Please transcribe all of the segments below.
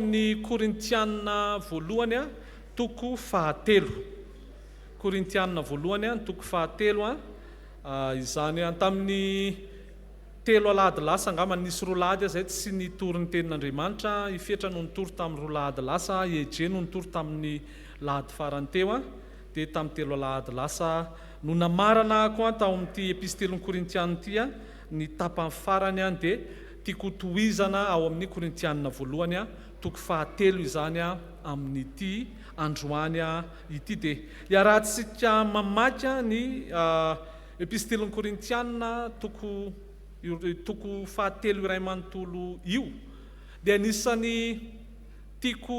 Ny Korintiana voalohany toko fahatelo. Korintiana voalohany toko fahatelo izany tamin'ny telo alahady lasa angamba nisy roa lahady aho izay tsy nitory ny tenin'Andriamanitra, i Fetra no nitory tamin'ny roa lahady lasa, i Eje no nitory tamin'ny lahady farany teo, dia tamin'ny telo alahady lasa no namaranako tao amin'ity epistilin'ny Korintiana ity ny tapany farany dia Tiako ho tohizana ao amin'ny Korintiana voalohany toko fahatelo izany amin'ity androany ity. Dia iarahantsika mamaky ny Epistilin'ny Korintiana toko toko fahatelo iray manontolo io. Dia anisan'ny tiako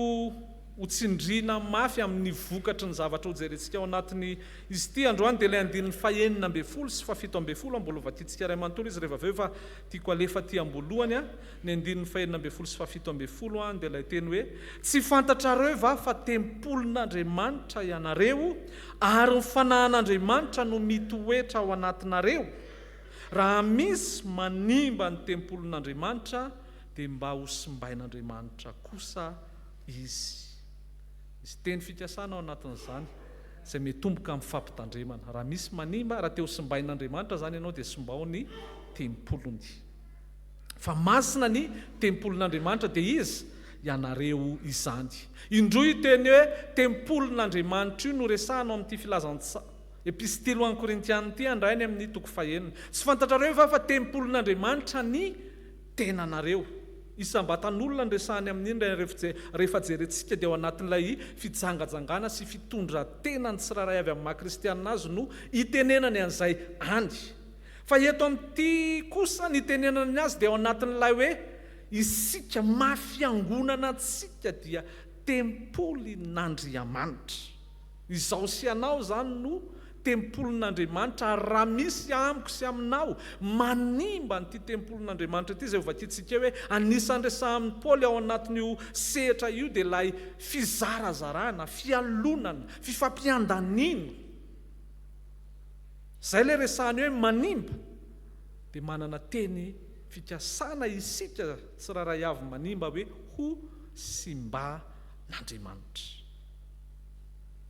ho tsindriana mafy amin'ny vokatry ny zavatra hojerentsika ao anatin'ny izy ity androany dia ilay andininy fahenina ambin'ny folo sy fahafito ambin'ny folo, mbola ho vakintsika iray manontolo izy rehefa avy eo fa tiako alefa aty am-boalohany ny andininy fahenina ambin'ny folo sy fahafito ambin'ny folo dia ilay teny hoe, Tsy fantatrareo va fa tempolin'Andriamanitra ianareo ary ny Fanahin'Andriamanitra no mitoetra ao anatinareo? Raha misy manimba ny tempolin'Andriamanitra dia mba hosimbain'Andriamanitra kosa izy. Misy teny fikasana ao anatin'izany, izay mitomboka amin'ny fampitandremana. Raha misy manimba, raha te ho simbain'Andriamanitra izany ianao, dia simbao ny tempoliny. Fa masina ny tempolin'Andriamanitra, dia iza? Ianareo izany. Indroa io teny hoe tempolin'Andriamanitra io no resahina ao amin'ity filazantsa, epistily ho an'ny Korintiana ity, andrainy amin'ny toko fahenina. Tsy fantatrareo va fa tempolin'Andriamanitra ny tenanareo. Isam-batan'olona no resahany amin'iny raha rehefa jerentsika dia ao anatin'ilay fijangajangana sy fitondran-tena ny tsirairay avy amin'ny maha kristianina azy no itenenany an'izay any. Fa eto amin'ity kosa ny itenenany azy dia ao anatin'ilay hoe isika maha fiangonana antsika dia tempolin'Andriamanitra. Izaho sy ianao izany no tempolin'Andriamanitra, ary raha misy amiko sy aminao manimba an'ity tempolin'Andriamanitra ity, izay hovakintsika eo hoe anisan'ny resahan'i Paoly ao anatin'io sehatra io dia ilay fizarazarana, fialonana, fifampiandaniana. Izay ilay resahany hoe manimba, dia manana teny fikasana isika tsirairay avy manimba hoe ho simban'Andriamanitra.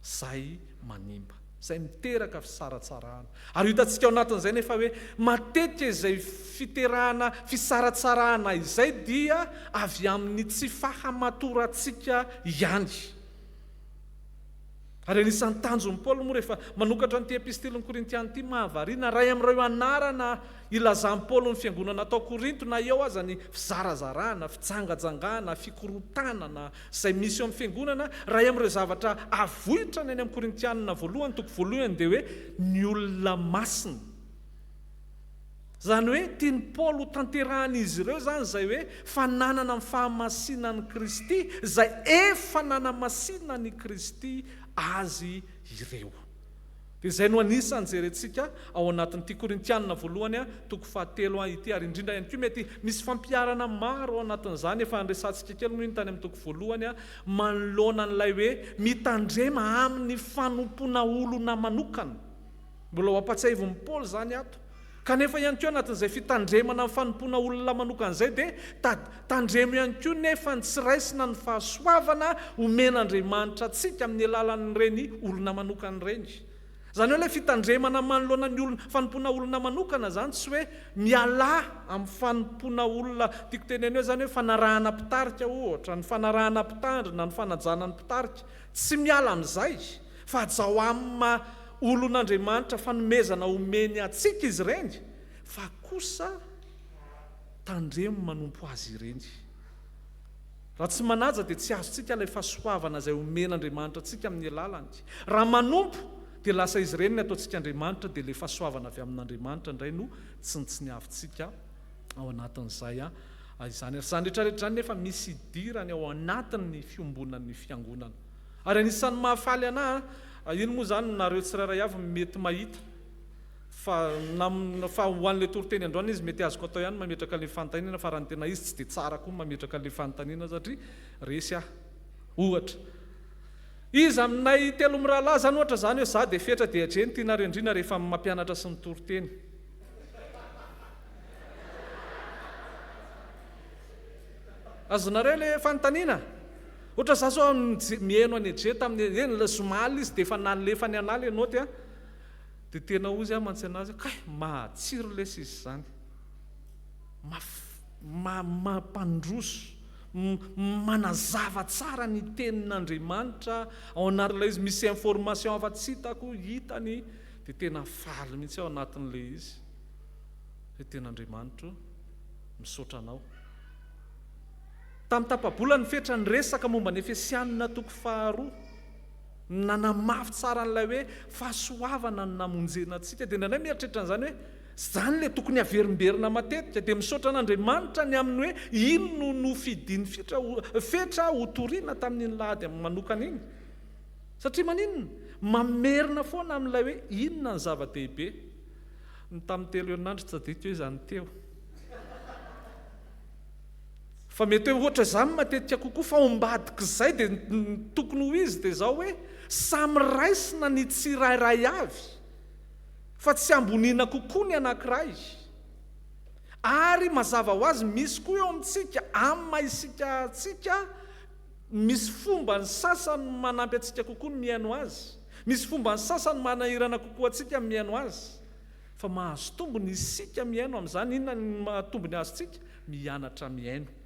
izay manimba, izay miteraka fisaratsarahana. Ary ho hitantsika ao anatin'izay nefa hoe matetika izay fiterahana fisaratsarahana izay dia avy amin'ny tsy fahamatorantsika ihany. Ary anisan'ny tanjon'i Paoly moa rehefa manokatra an'ity epistilin'ny Korintiana ity, mahavariana, iray amin'ireo anarana ilazan'i Paoly ny fiangonana tao Korinto na eo aza ny fizarazarana, fijangajangana, fikorontanana, izay misy eo amin'ny fiangonana, iray amin'ireo zavatra avoitrany any amin'ny Korintianina voalohany, toko voalohany, dia hoe ny olona masina. Izany hoe tian'i Paoly ho tanterahan'izy ireo izany izay hoe fananana ny fahamasinan'i Kristy, izay efa nanamasinan'i Kristy azy ireo. Dia izay no anisan'ny jerentsika ao anatin'ity Korintianina voalohany toko fahatelo ity, ary indrindra ihany koa mety misy fampiharana maro ao anatin'izany, efa niresahantsika kely moa iny tany amin'ny toko voalohany, manoloana an'ilay hoe mitandrema amin'ny fanompoana olona manokana. Mbola ho ampatsiahivin'i Paoly izany ato. Kanefa ihany koa anatin'izay fitandremana amin'ny fanompoana olona manokana izay dia tandremo ihany koa nefa ny tsy raisina ny fahasoavana omen'Andriamanitra antsika amin'ny alalan'ireny olona manokana ireny. Izany hoe ilay fitandremana manoloana ny olona, fanompoana olona manokana izany tsy hoe mialà amin'ny fanompoana olona, tiako teneno hoe izany hoe fanarahana mpitarika ohatra, ny fanarahana mpitandrina, ny fanajana ny mpitarika. Tsy miala amin'izay. Fa hajao amin'ny maha olon'Andriamanitra fanomezana omeny antsika izy ireny, fa kosa tandremo manompo azy ireny. Raha tsy manaja dia tsy azontsika ilay fahasoavana izay omen'Andriamanitra antsika amin'ny alalany. Raha manompo dia lasa izy ireny ny ataontsika Andriamanitra dia ilay fahasoavana avy amin'Andriamanitra indray no tsinontsiniavintsika ao anatin'izay izany. Ary izany rehetra rehetra izany nefa misy idirany ao anatin'ny fiombonan'ny fiangonana. Ary anisan'ny mahafaly anah an, iny moa izany nareo tsirairay avy mety mahita fa na fa ho an'ilay toriteny androany izy mety azoko atao ihany mametraka an'ilay fanontaniana fa raha ny tena izy tsy dia tsara koa ny mametraka an'ilay fanontaniana satria resy aho. Ohatra. Iza aminay telo mirahalahy izany ohatra izany hoe za dia fetra dia adre ny tianareo indrindra rehefa mampianatra sy mitory teny. Azonareo ilay fanontaniana? Ohatra za zao mihaino an'i Edgé tamin'ny, eny ilay zoma alina izy dia efa nalefany anah ilay naoty an, dia tena hozy aho mantsy anazy hoe kay matsiro lesy izy izany. Maf, mampandroso, manazava tsara ny tenin'Andriamanitra ao anatin'ilay izy, misy information hafa tsy hitako, hitany, dia tena faly mihitsy aho anatin'ilay izy. Hoe tena Andriamanitro, misaotra anao. Tamin'ny tapa-bolana ny fetra niresaka momba ny Efesianina toko faharoa, nanamafy tsara an'ilay hoe fahasoavana no namonjena antsika, dia indraindray mieritreritra an'izany hoe izany ilay tokony haverimberina matetika, dia misaotra an'Andriamanitra ny amin'ny hoe iny no nofidiny fitra fetra hotorina tamin'iny lahady manokana iny. Satria maninona? Mamerina foana amin'ilay hoe inona ny zava-dehibe. Ny tamin'ny telo herinandro tsy tadidiko hoe izany teo. Fa mety hoe ohatra izany matetika kokoa fa ao ambadik'izay dia ny tokony ho izy dia izao hoe samy raisina ny tsirairay avy fa tsy amboniana kokoa ny anankiray. Ary mazava ho azy misy koa eo amintsika amin'ny maha isika antsika misy fomba ny sasany manampy antsika kokoa ny mihaino azy, misy fomba ny sasany manahirana kokoa antsika ny mihaino azy. Fa mahazo tombony isika mihaino amin'izany, inona ny maha tombony azontsika? Mianatra mihaino.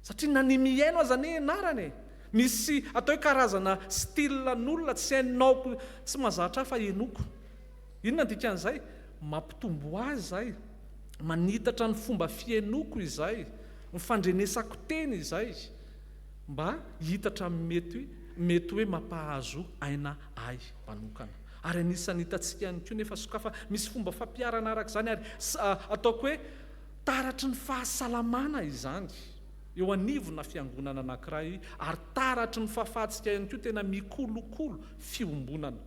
Satria na ny mihaino aza anie ianarana e! Misy atao hoe karazana style an'olona tsy hainao, tsy mahazatra ahy fa henoko. Inona ny dikan'izay? Mampitombo ahy izay, manitatra ny fomba fihainoako izay, ny fandrenesako teny izay, mba hitatra amin'ny mety mety hoe mampahazo aina ahy manokana. Ary anisan'ny hitantsika ihany koa nefa sokafa misy fomba fampiharana araka izany ary ataoko hoe taratry ny fahasalamana izany eo anivona fiangonana anankiray ary taratry ny fahafahantsika ihany koa tena mikolokolo fiombonana.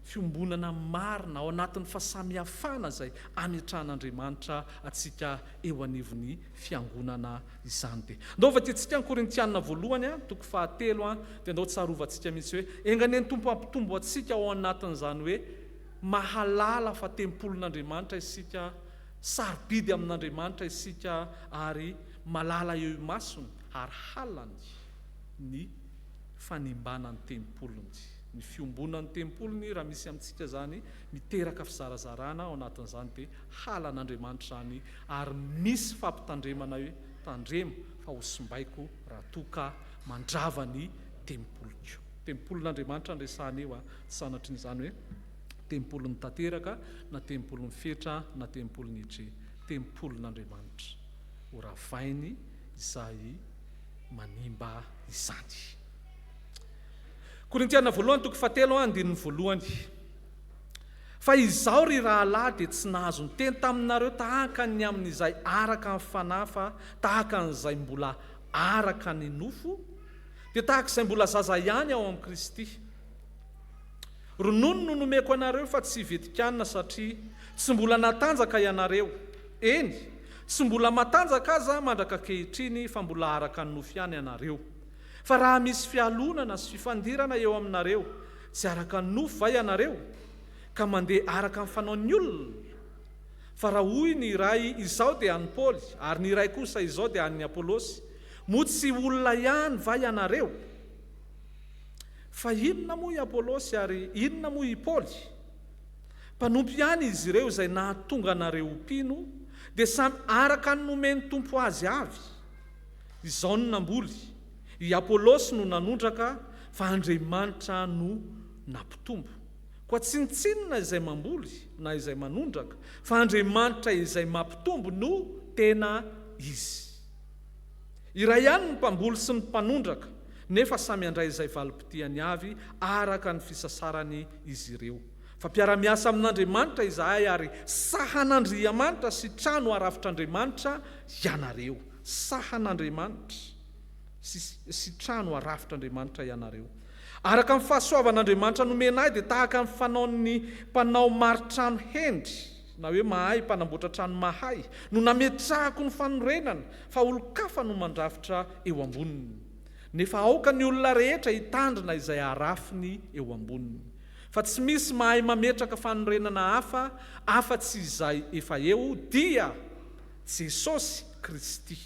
Fiombonana marina ao anatin'ny fahasamihafana izay ametrahan'Andriamanitra antsika eo anivon'ny fiangonana izany. Dia ndao vakintsika ny Korintiana voalohany toko fahatelo dia ndao tsarovantsika mihitsy hoe enga anie ny Tompo hampitombo antsika ao anatin'izany hoe mahalala fa tempolin'Andriamanitra isika, sarobidy amin'Andriamanitra isika ary malala eo imasony ary halany ny fanimbana ny tempoliny. Ny fiombonan'ny tempoliny raha misy amintsika izany miteraka fizarazarana ao anatin'izany dia halan'Andriamanitra izany ary misy fampitandremana hoe tandremo fa ho simbaiko raha toa ka mandrava ny tempoliko. Tempolin'Andriamanitra no resahana eo a, tsy sanatrin'izany hoe tempolin'ny tanteraka na tempolin'ny fetra na tempolin'ny Edre. Tempolin'Andriamanitra. Ho ravainy izay manimba izany. Korintiana voalohany toko fahatelo andininy voalohany. Fa izaho, ry rahalahy, dia tsy nahazo niteny taminareo tahaka ny amin'izay araka ny fanahy fa tahaka an'izay mbola araka ny nofo, dia tahaka izay mbola zaza ihany ao amin'i Kristy. Ronono no nomeko anareo fa tsy vetikanina satria tsy mbola natanjaka ianareo, eny, tsy mbola matanjaka aza mandraka ankehitriny fa mbola araka ny nofo ihany ianareo. Fa raha misy fialonana sy fifandirana eo aminareo, tsy araka ny nofo va ianareo, ka mandeha araka ny fanaon'ny olona? Fa raha hoy ny iray, Izaho dia an'i Paoly, ary ny iray kosa, Izaho dia an'i Apolosy, moa tsy olona ihany va ianareo? Fa inona moa i Apolosy, ary inona moa i Paoly? Mpanompo ihany izy ireo izay nahatonga anareo ho mpino, dia samy araka ny nomen'ny Tompo azy avy. Izao no namboly, i Apolosy no nanondraka, fa Andriamanitra no nampitombo. Koa tsinontsinona izay mamboly na izay manondraka, fa Andriamanitra izay mampitombo no tena izy. Iray ihany ny mpamboly sy ny mpanondraka, nefa samy handray izay valim-pitiany avy araka ny fisasarany izy ireo. Fa mpiara-miasa amin'Andriamanitra izahay ary sahan'Andriamanitra sy trano arafitr'Andriamanitra ianareo. Sahan'Andriamanitra sy sy trano arafitr'Andriamanitra ianareo. Araka ny fahasoavan'Andriamanitra nomena ahy dia tahaka ny fanaon'ny mpanao mari-trano hendry, na hoe mahay, mpanamboatra trano mahay, no nametrahako ny fanorenana, fa olon-kafa no mandrafitra eo amboniny. Nefa aoka ny olona rehetra hitandrina izay arafiny eo amboniny. Fa tsy misy mahay mametraka fanorenana hafa afa-tsy izay efa eo, dia Jesosy Kristy.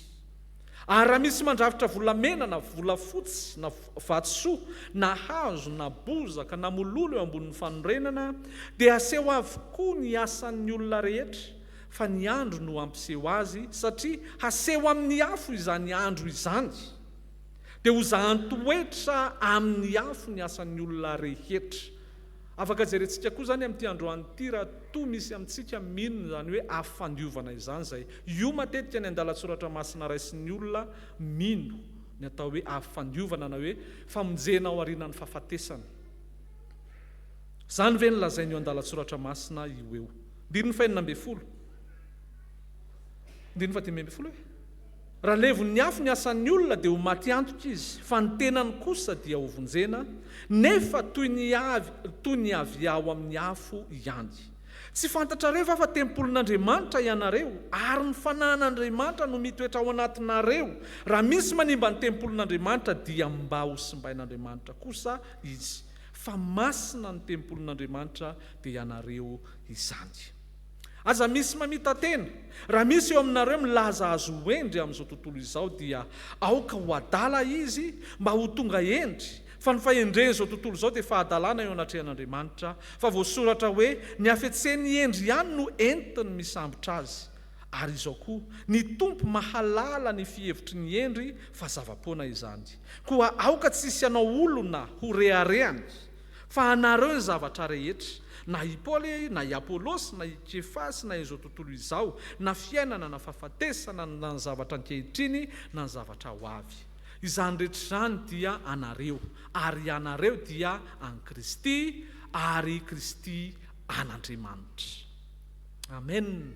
Ary raha misy mandrafitra volamena na volafotsy na vatosoa na hazo na bozaka na mololo eo ambonin'ny fanorenana, dia haseho avokoa ny asan'ny olona rehetra, fa ny andro no hampiseho azy, satria haseho amin'ny afo izany andro izany. Dia hozahan-toetra amin'ny afo ny asan'ny olona rehetra. Afaka jerentsika koa izany amin'ity androany ity raha toa misy amintsika mino izany hoe afo fandiovana izany izay io matetika ny andalan-tsoratra masina raisin'ny olona mino ny atao hoe afo fandiovana na hoe famonjena ao aorianan'ny fahafatesana. Izany ve no lazain'io andalan-tsoratra masina io eo? Andininy fahenina ambin'ny folo. Andininy faha-15 hoe. Raha levon'ny afo ny asan'ny olona dia ho maty antoka izy, fa ny tenany kosa dia ho vonjena, nefa toy ny avy toy ny avy ao amin'ny afo ihany. Tsy fantatrareo va fa tempolin'Andriamanitra ianareo, ary ny Fanahin'Andriamanitra no mitoetra ao anatinareo? Raha misy manimba ny tempolin'Andriamanitra dia mba hosimbain'Andriamanitra kosa izy, fa masina ny tempolin'Andriamanitra, dia ianareo izany. Aza misy mamita-tena. Raha misy eo aminareo milaza azy ho hendry amin'izao tontolo izao dia aoka ho adala izy mba ho tonga hendry, fa ny fahendren'izao tontolo izao dia fahadalana eo anatrehan'Andriamanitra, fa voasoratra hoe, Ny hafetsen'ny hendry ihany no entiny misambotra azy. Ary izao koa, Ny Tompo mahalala ny fihevitry ny hendry fa zava-poana izany. Koa aoka tsy hisy hanao olona ho reharehany. Fa anareo ny zavatra rehetra, na i Paoly, na i Apolosy, na i Kefasy, na izao tontolo izao, na fiainana, na fahafatesana, na ny zavatra ankehitriny, na ny zavatra ho avy. Izany rehetra izany dia anareo, ary ianareo dia an'i Kristy, ary Kristy an'Andriamanitra. Amen.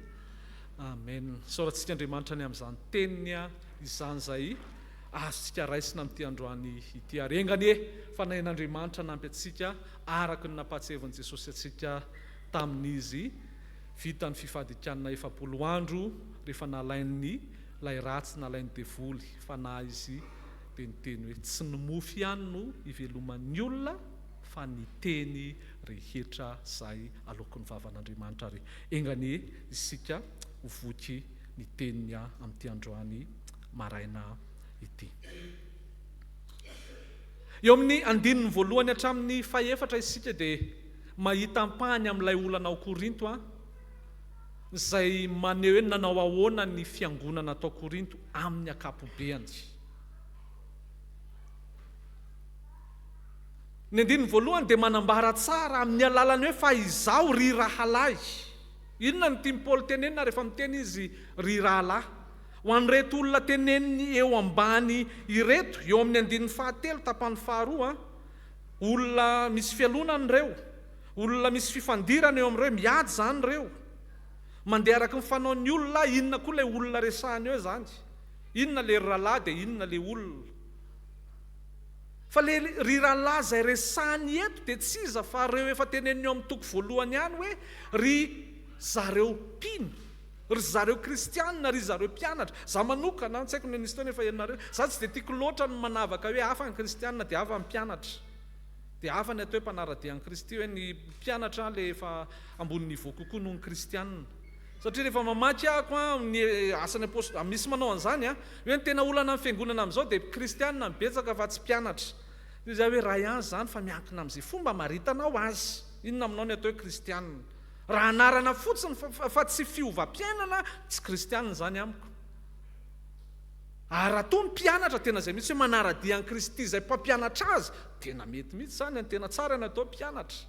Amen. Isaorantsika Andriamanitra ny amin'izany teniny izany izay azontsika raisina amin'ity androany ity. Ary enga anie Fanahin'Andriamanitra hanampy antsika araka ny nampahatsiahivan'i Jesosy antsika tamin'Izy vita ny fifadikanana 40 andro rehefa nalain'ny ilay ratsy nalain'ny devoly fanahy Izy dia niteny hoe tsy ny mofo ihany no iveloman'ny olona fa ny teny rehetra izay aloaky ny vavan'Andriamanitra ary enga anie isika ho voky ny teniny amin'ity androany maraina ity. Eo amin'ny andininy voalohany hatramin'ny fahefatra isika dia mahita ampahany amin'ilay olana ao Korinto izay maneho hoe nanao ahoana ny fiangonana tao Korinto amin'ny ankapobeany. Ny andininy voalohany dia manambara tsara amin'ny alalan'ny hoe fa izaho ry rahalahy. Inona no tian'i Paoly tenenina rehefa miteny izy ry rahalahy? Ho an'ireto olona teneniny eo ambany ireto, eo amin'ny andininy fahatelo tapany faharoa, olona misy fialonana ireo, olona misy fifandirana eo amin'ireo, miady izany ireo, mandeha araka ny fanaon'ny olona, inona koa ilay olona resahiny eo izany? Inona ilay ry rahalahy dia inona ilay olona? Fa ilay ry rahalahy izay resahiny eto dia tsy iza fa ireo efa teneniny eo amin'ny toko voalohany ihany hoe ry zareo mpino. Ry zareo kristianina, ry zareo mpianatra. Za manokana, tsy haiko ny an'izy teo nefa ianareo, za tsy dia tiako loatra ny manavaka hoe hafa ny kristianina dia hafa ny mpianatra. Dia hafa ny atao hoe mpanara-dia an'i Kristy, hoe ny mpianatra le efa ambony niveau kokoa noho ny kristianina. Satria rehefa mamaky ahako an, ny asan'ny apostoly, misy manao an'izany an, hoe ny tena olana amin'ny fiangonana amin'izao dia kristianina no betsaka fa tsy mpianatra. Dia za hoe iray ihany izany fa miankina amin'izay fomba amaritanao azy. Inona aminao ny atao hoe kristianina? Raha anarana fotsiny fa tsy fiovam-piainana, tsy kristianina izany amiko. Ary raha toa ny mpianatra tena izay mihitsy hoe manara-dia an'i Kristy izay mpampianatra azy, tena mety mihitsy izany, tena tsara ny atao mpianatra.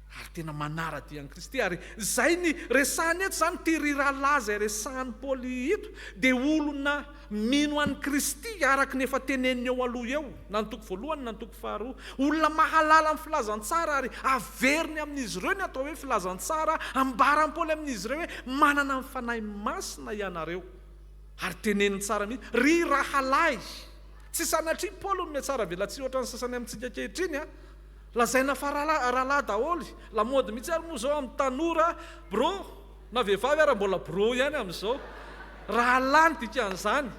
Ary tena manara-dia an'i Kristy. Ary izay ny resahiny eto izany, ity ry rahalahy izay resahin'i Paoly ito, dia olona Mino an'i Kristy araka ny efa teneniny eo aloha eo, na ny toko voalohany na ny toko faharoa. Olona mahalala ny filazantsara ary averiny amin'izy ireo ny atao hoe filazantsara, ambaran'i Paoly amin'izy ireo hoe manana ny Fanahy Masina ianareo. Ary teneniny tsara mihitsy, ry rahalahy. Tsy sanatria Paoly no mihatsaravelatsihy ohatran'ny sasany amintsika ankehitriny an! Lazaina fa rahalahy daholo, lamaody mihitsy ary moa izao amin'ny tanora, bro. Na vehivavy ara mbola bro ihany amin'izao. Rahalahy ny dikan'izany.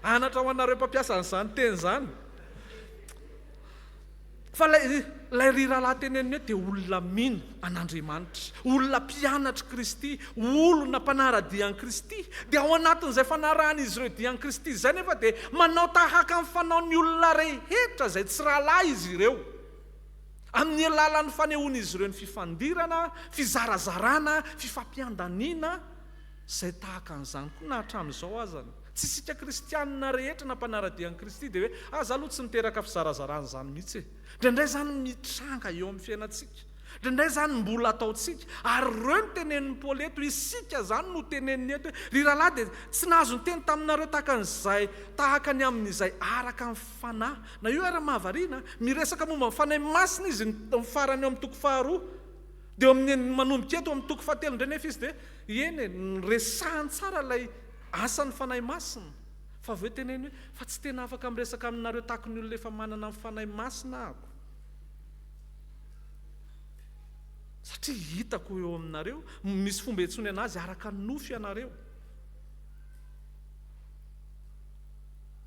Anatra ho anareo mpampiasa an'izany teny izany. Fa ilay, ilay ry rahalahy teneniny eto dia olona mino an'Andriamanitra, olona mpianatr'i Kristy, olona mpanara-dia an'i Kristy. Dia ao anatin'izay fanarahan'izy ireo dia an'i Kristy izay nefa dia manao tahaka ny fanaon'ny olona rehetra izay tsy rahalahy izy ireo. Amin'ny alalan'ny fanehoan'izy ireo ny fifandirana, fizarazarana, fifampiandaniana, izay tahaka an'izany koa na hatramin'izao azany. Tsy isika kristianina rehetra na mpanara-dia an'i Kristy dia hoe, ah, za aloha tsy niteraka fizarazarana izany mihitsy e. Indraindray izany mitranga eo amin'ny fiainantsika. Indraindray izany mbola ataontsika. Ary ireo no tenenin'i Paoly eto, isika izany no teneniny eto hoe, ry rahalahy dia tsy nahazo niteny taminareo tahaka an'izay, tahaka ny amin'izay araka ny Fanahy. Na io ary mahavariana, miresaka momba ny Fanahy Masina izy ny farany eo amin'ny toko faharoa. Dia eo amin'ny manomboka eto amin'ny toko fahatelo indray nefa izy dia, eny e, resahiny tsara ilay asan'ny Fanahy Masina. Fa avy eo teneno hoe, fa tsy tena afaka miresaka aminareo tahaka ny olona efa manana ny Fanahy Masina ahako. Satria hitako eo aminareo, misy fomba iantsoany anazy araka ny nofo ianareo.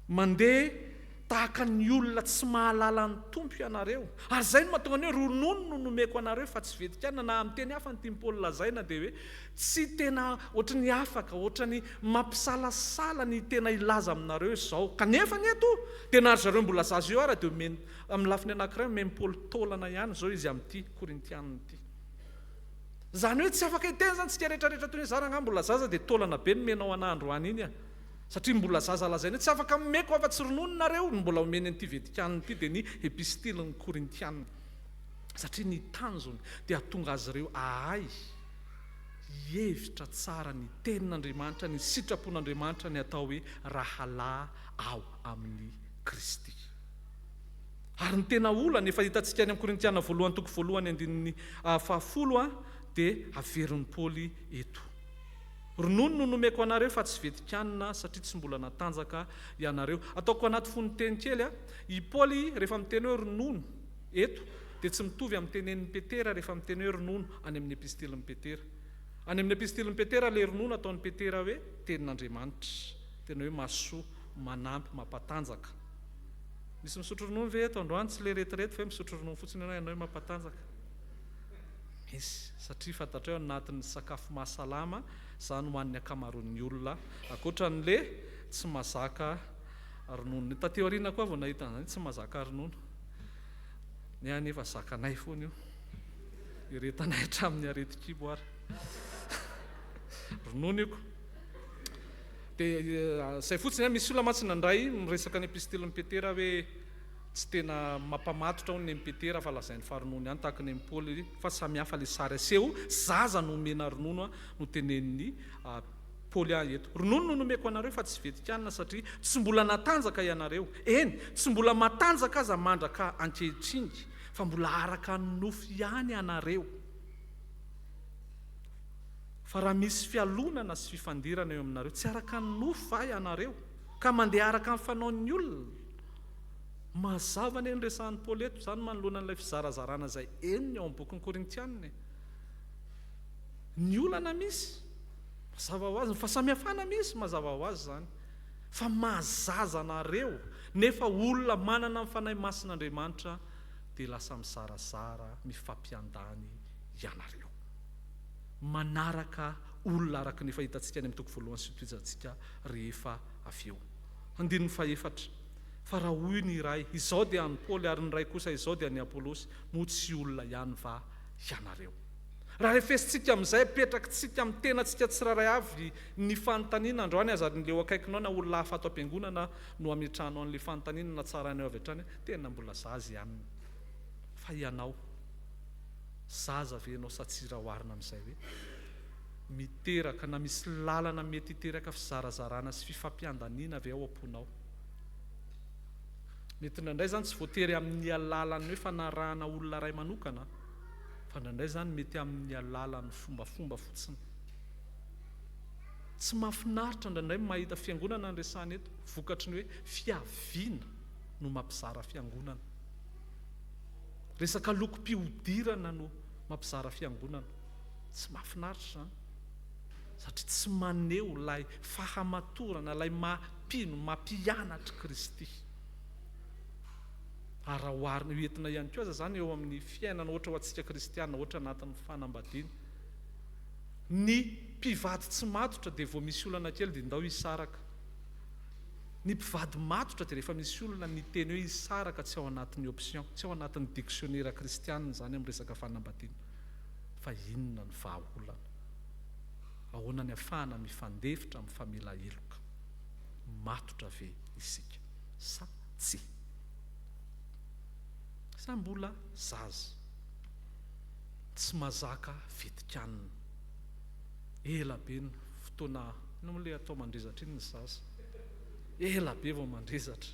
Mandeha tahaka ny olona tsy mahalala ny Tompo ianareo. Ary izay no mahatonga ny hoe ronono no nomeko anareo fa tsy vetikanina, na amin'ny teny hafa ny tian'i Paoly lazaina dia hoe tsy tena ohatry ny afaka, ohatry ny mampisalasala ny tena hilaza aminareo izao. Kanefa anie toa dia na ry zareo mbola zaza io ara dia omeny, amin'ny lafiny anankiray omen'i Paoly taolana ihany izao izy amin'ity Korintianina ity. Izany hoe tsy afaka hiteny izany tsika rehetra rehetra toy ny hoe za rangahy mbola zaza dia taolana be nomenao anah androany iny a. Satria mbola zaza lazaina hoe tsy afaka omeko afa-tsy ronono nareo, ny mbola omeny an'ity Vetikanina ity dia ny Epistilin'ny Korintiana. Satria ny tanjony dia hahatonga azy ireo hahay hihevitra tsara ny Tenin'Andriamanitra, ny sitrapon'Andriamanitra, ny atao hoe rahalahy ao amin'i Kristy. Ary ny tena olana efa hitantsika any amin'ny Korintiana voalohany toko voalohany andininy fahafolo dia averin'i Paoly eto. Ronono no nomeko anareo fa tsy vetikanina satria tsy mbola natanjaka ianareo. Ataoko anaty fonon-teny kely a. I Paoly rehefa miteny hoe ronono eto dia tsy mitovy amin'ny tenenin'i Petera rehefa miteny hoe ronono any amin'ny epistilin'i Petera. Any amin'ny epistilin'i Petera ilay ronono ataon'i Petera hoe tenin'Andriamanitra. Tena hoe mahasoa, manampy, mampatanjaka. Misy misotro ronono ve eto androany? Tsy ilay retirety fa hoe misotro ronono fotsiny ianao, ianao hoe mampatanjaka. Misy, satria fantatrao ao anatin'ny sakafo mahasalama izany ho an'ny ankamaroan'ny olona, ankoatra an'le tsy mahazaka ronono. Taty aoriana koa vao nahita an'izany, tsy mahazaka ronono. Ny ahy anefa zakanay foana io. Iretanay hatramin'ny aretin-kibo ary. Ronono io ko. Dia izay fotsiny, misy olona mantsy nandray miresaka ny epistilin'i Petera hoe Tsy tena mampamatotra hono nen'i Petera fa lazainy fa ronono ihany tahaka nen'i Paoly fa samy hafa le sary aseho, zaza no omena ronono no tenenin'i Paoly ahy eto. Ronono no nomeko anareo fa tsy vetikanina satria tsy mbola natanjaka ianareo, eny tsy mbola matanjaka aza mandraka ankehitriny fa mbola araka ny nofo ihany ianareo. Fa raha misy fialonana sy fifandirana eo aminareo, tsy araka ny nofo va ianareo ka mandeha araka ny fanaon'ny olona? Mazava anie ny resahan'i Paoly eto izany manoloana an'ilay fizarazarana izay henony ao amin'ny bokin'ny Korintianina e. Ny olana misy, mazava ho azy, ny fahasamihafana misy, mazava ho azy izany. Fa mahazaza anareo, nefa olona manana ny Fanahy Masin'Andriamanitra dia lasa mizarazara, mifampiandany ianareo. Manaraka olona araka ny efa hitantsika any amin'ny toko voalohany sy tohizantsika rehefa avy eo. Andininy fahefatra, Fa raha hoy ny iray, Izao dia an'i Paoly, ary ny iray kosa, Izao dia an'i Apolosy, moa tsy olona ihany va ianareo? Raha refesintsika amin'izay, apetrakitsika amin'ny tenantsika tsirairay avy ny fanontaniana androany, aza ny leo akaikinao na olona hafa ato am-piangonana no ametrahanao an'ilay fanontaniana na tsarainao avy hatrany hoe, Tena mbola zaza i anona. Fa ianao, zaza ve ianao sa tsy raha oharina amin'izay hoe miteraka na misy lalana mety hiteraka fizarazarana sy fifampiandaniana ve ao am-ponao? Mety indraindray izany tsy voatery amin'ny alalan'ny hoe fanarahana olona iray manokana, fa indraindray izany mety amin'ny alalan'ny fombafomba fotsiny. Tsy mahafinaritra indraindray ny mahita fiangonana ny resahana eto, vokatry ny hoe fiaviana no mampizara fiangonana. Resaka lokom-pihodirana no mampizara fiangonana. Tsy mahafinaritra izany satria tsy maneho ilay fahamatorana, ilay maha mpino, maha mpianatr'i Kristy. Ary raha oharina io entina ihany koa aza izany eo amin'ny fiainana ohatra ho antsika kristiana ohatra anatin'ny fanambadiana. Ny mpivady tsy matotra dia vao misy olana kely dia ndao hisaraka. Ny mpivady matotra dia rehefa misy olona ny teny hoe hisaraka tsy ao anatin'ny option, tsy ao anatin'ny dictionnaire kristiana izany amin'ny resaka fanambadiana. Fa inona ny vahaolana? Ahoana ny afahana mifandefitra, mifamela heloka? Matotra ve isika sa tsia? Sa mbola zaza? Tsy mazaka fetikanina. Ela be ny fotoana, inona moa ilay atao mandrezatra iny ny zaza? Ela be vao mandrezatra.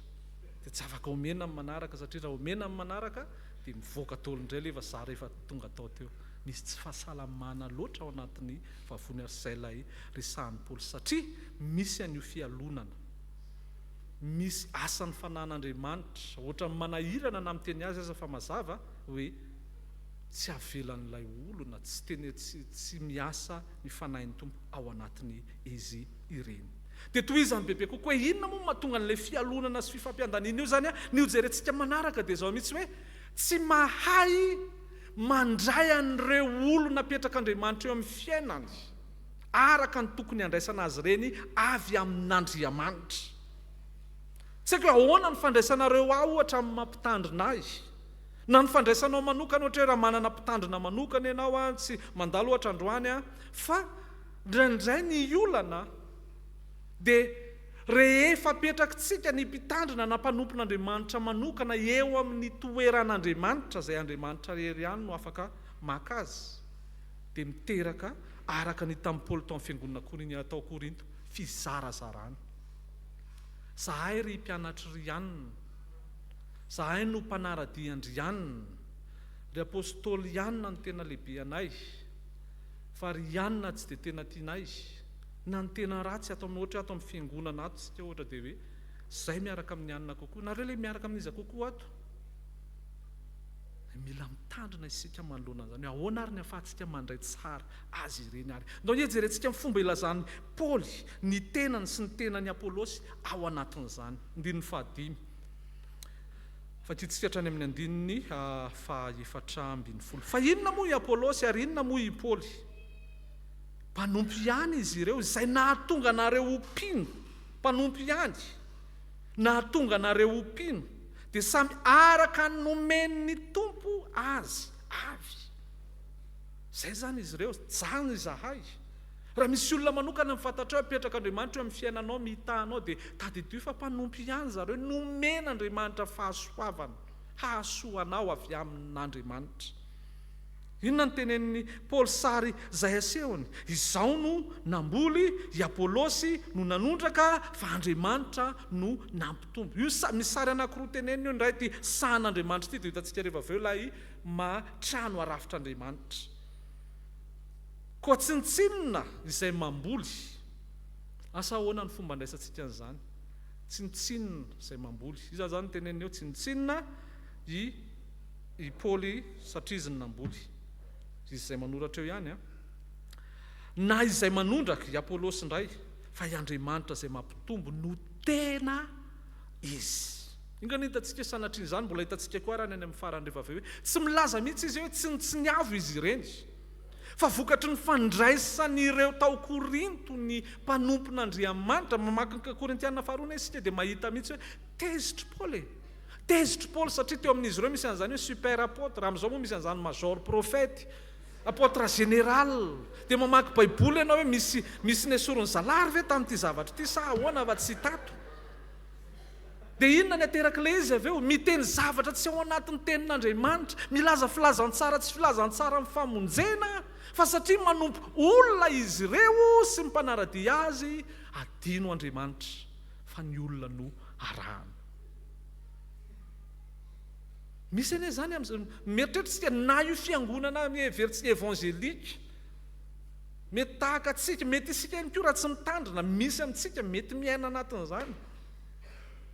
Dia tsy afaka omena ny manaraka satria raha omena ny manaraka dia mivoaka daholo indray ilay efa zara efa tonga tao teo. Misy tsy fahasalamana loatra ao anatin'ny vavony ary izay ilay resahan'i Paoly satria misy an'io fialonana. Misy asan'ny fanahin'Andriamanitra, ohatran'ny manahirana na miteny azy aza fa mazava hoe tsy avelan'ilay olona, tsy tena tsy tsy miasa ny fanahin'ny Tompo ao anatiny izy ireny. Dia tohizany bebe kokoa hoe inona moa no mahatonga an'ilay fialonana sy fifampiandaniana io izany an? Ny hojerentsika manaraka dia izao mihitsy hoe tsy mahay mandray an'ireo olona apetrak'Andriamanitra eo amin'ny fiainany araka ny tokony handraisana azy ireny avy amin'Andriamanitra. Tsy haiko hoe ahoana ny fandraisanareo ahy ohatra amin'ny maha mpitandrina ahy. Na ny fandraisanao manokana ohatra hoe raha manana mpitandrina manokana ianao an, tsy mandalo ohatra androany an, fa indraindray ny olana dia rehefa apetrakitsika ny mpitandrina na mpanompon'Andriamanitra manokana eo amin'ny toeran'Andriamanitra, izay Andriamanitra irery ihany no afaka maka azy, dia miteraka araka ny hitan'i Paoly tao amin'ny fiangonana Korinia tao Korinto, fizarazarana. Zahay ry mpianatr'i ry anona, zahay no mpanara-dia an-dry anona, ry apostoly anona no tena lehibe anay, fa ry anona tsy dia tena tianay, na ny tena ratsy ato amin'ny ohatra hoe ato amin'ny fiangonana ato isika ohatra dia hoe zay miaraka amin'ny anona kokoa, nareo le miaraka amin'iza kokoa ato? Mila mitandrina isika manoloana an'izany hoe ahoana ary ny ahafahantsika mandray tsara azy ireny ary. Ndao ange jerentsika ny fomba ilazan'i Paoly ny tenany sy ny tenan'i Apolosy ao anatin'izany. Andininy fahadimy. Vakintsika hatrany amin'ny andininy faha-14. Fa inona moa i Apolosy ary inona moa i Paoly? Mpanompo ihany izy ireo izay nahatonga anareo ho mpino. Mpanompo ihany. Nahatonga anareo ho mpino, dia samy araka ny nomen'ny Tompo azy avy. Izay izany izy ireo, zany izahay. Raha misy olona manokana ny fantatrao apetrak'Andriamanitra eo amin'ny fiainanao, mitaha anao, dia tadidio fa mpanompo ihany zareo, nomen'Andriamanitra fahasoavana hahasoa anao avy amin'Andriamanitra. Inona no tenenin'i Paoly sary izay asehony? Izaho no namboly, i Apolosy no nanondraka, fa Andriamanitra no nampitombo. Io misy sary anankiroa teneniny io, ny iray ity sahan'Andriamanitra ity, dia ho hitantsika rehefa avy eo ilay maha trano arafitr'Andriamanitra. Koa tsinontsinona izay mamboly. Asa ahoana ny fomba andraisantsika an'izany? Tsinontsinona izay mamboly. Iza izany no teneniny eo? Tsinontsinona i. I Paoly satria izy no namboly. Izy izay manoratra eo ihany an. Na izay manondraka, i Apolosy indray, fa i Andriamanitra izay mampitombo no tena izy. Inga anie hitantsika hoe sanatria izany, mbola hitantsika koa ary any amin'ny farany rehefa avy eo hoe tsy milaza mihitsy izy hoe tsinontsiniavo izy ireny. Fa vokatry ny fandraisan'ireo tao Korinto ny mpanompon'Andriamanitra, mamaky ny Korintiana faharoa anie isika dia mahita mihitsy hoe tezitry Paoly e. Tezitry Paoly satria teo amin'izy ireo misy an'izany hoe super apôtre, amin'izao moa misy an'izany major prophète, apôtre général. Dia mamaky baiboly ianao hoe misy misy nesorin'ny zalahy ve tamin'ity zavatra ity sa ahoana fa tsy tato. Dia inona ny aterak'ilay izy avy eo? Miteny zavatra tsy ao anatin'ny tenin'Andriamanitra, milaza filazantsara tsy filazantsara amin'ny famonjena, fa satria manompo olona izy ireo sy ny mpanara-dia azy, adino Andriamanitra fa ny olona no arahana. Misy anie izany amin'izao, mieritreritra isika na io fiangonana heverintsika évangélique, mety tahaka antsika, mety isika ihany koa raha tsy mitandrina, misy amintsika mety miaina anatin'izany.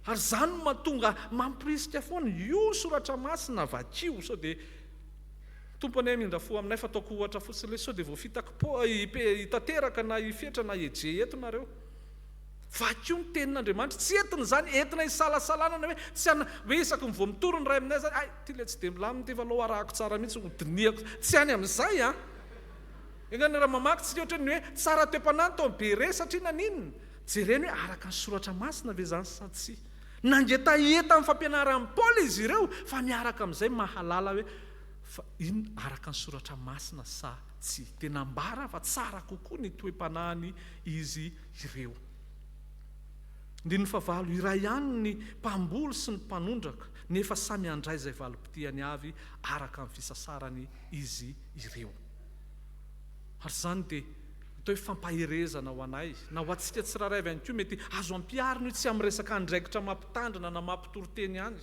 Ary izany no mahatonga mampirisika foana, io ny soratra masina vakio sao dia Tompo anie hamindra fo aminay fa ataoko ohatra fotsiny ilay sao dia voafitak'i Paoly, i Tanteraka na i Fetra na i Eje eto nareo. Vakio ny tenin'Andriamanitra. Tsy entina izany, entina hisalasalana na hoe tsy ana, hoe isaky ny vao mitory ny ray aminay izany, hay, ity ilay tsy dia milamina ity fa aleo arahako tsara mihitsy, ho dinihako. Tsy any amin'izay an! Enganie raha mamaky tsika ohatra ny hoe tsara toe-panahy ny tao Bere satria naninona? Jerena hoe araka ny soratra masina ve izany sa tsia. Nangetaheta amin'ny fampianaran'i Paoly izy ireo fa miaraka amin'izay mahalala hoe fa inona araka ny soratra masina sa tsia. Dia nambara fa tsara kokoa ny toe-panahiny izy ireo. Andininy fahavalo, Iray ihany ny mpamboly sy ny mpanondraka, nefa samy handray izay valim-pitiany avy araka ny fisasarany izy ireo. Ary izany dia atao hoe fampaherezana ho anay, na ho antsika tsirairay avy ihany koa, mety azo ampiharina io tsy amin'ny resaka andraikitra mampitandrina na mampitory teny ihany,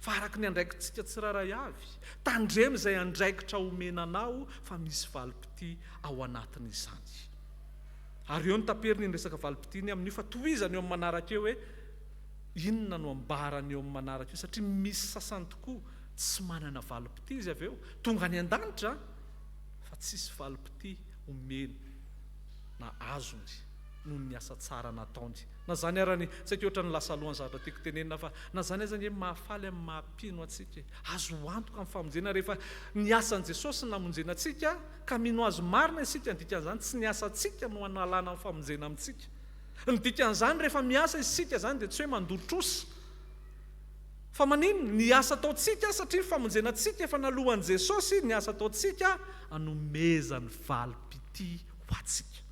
fa araka ny andraikitsika tsirairay avy. Tandremo izay andraikitra omena anao fa misy valim-pitia ao anatin'izany. Ary eo no taperina iny resaka valim-pitia iny amin'io fa tohizana eo amin'ny manaraka eo hoe inona no ambarany eo amin'ny manaraka eo satria misy sasany tokoa tsy manana valim-pitia izy avy eo, tonga any an-danitra fa tsisy valim-pitia omeny na azony noho ny asa tsara nataony. Na izany ara ny, tsy haiko ohatran'ny lasa alohan'ny zavatra tiako tenenina fa na izany aza anie mahafaly amin'ny maha mpino antsika e. Azo antoka ny famonjena rehefa ny asan'i Jesosy no namonjena antsika ka mino Azy marina isika, ny dikan'izany tsy ny asantsika no analana ny famonjena amintsika. Ny dikan'izany rehefa miasa isika izany dia tsy hoe mandoa trosa. Fa maninona? Ny asa ataontsika, satria ny famonjena antsika efa naloan'i Jesosy, ny asa ataontsika anomezany valim-pitia ho antsika.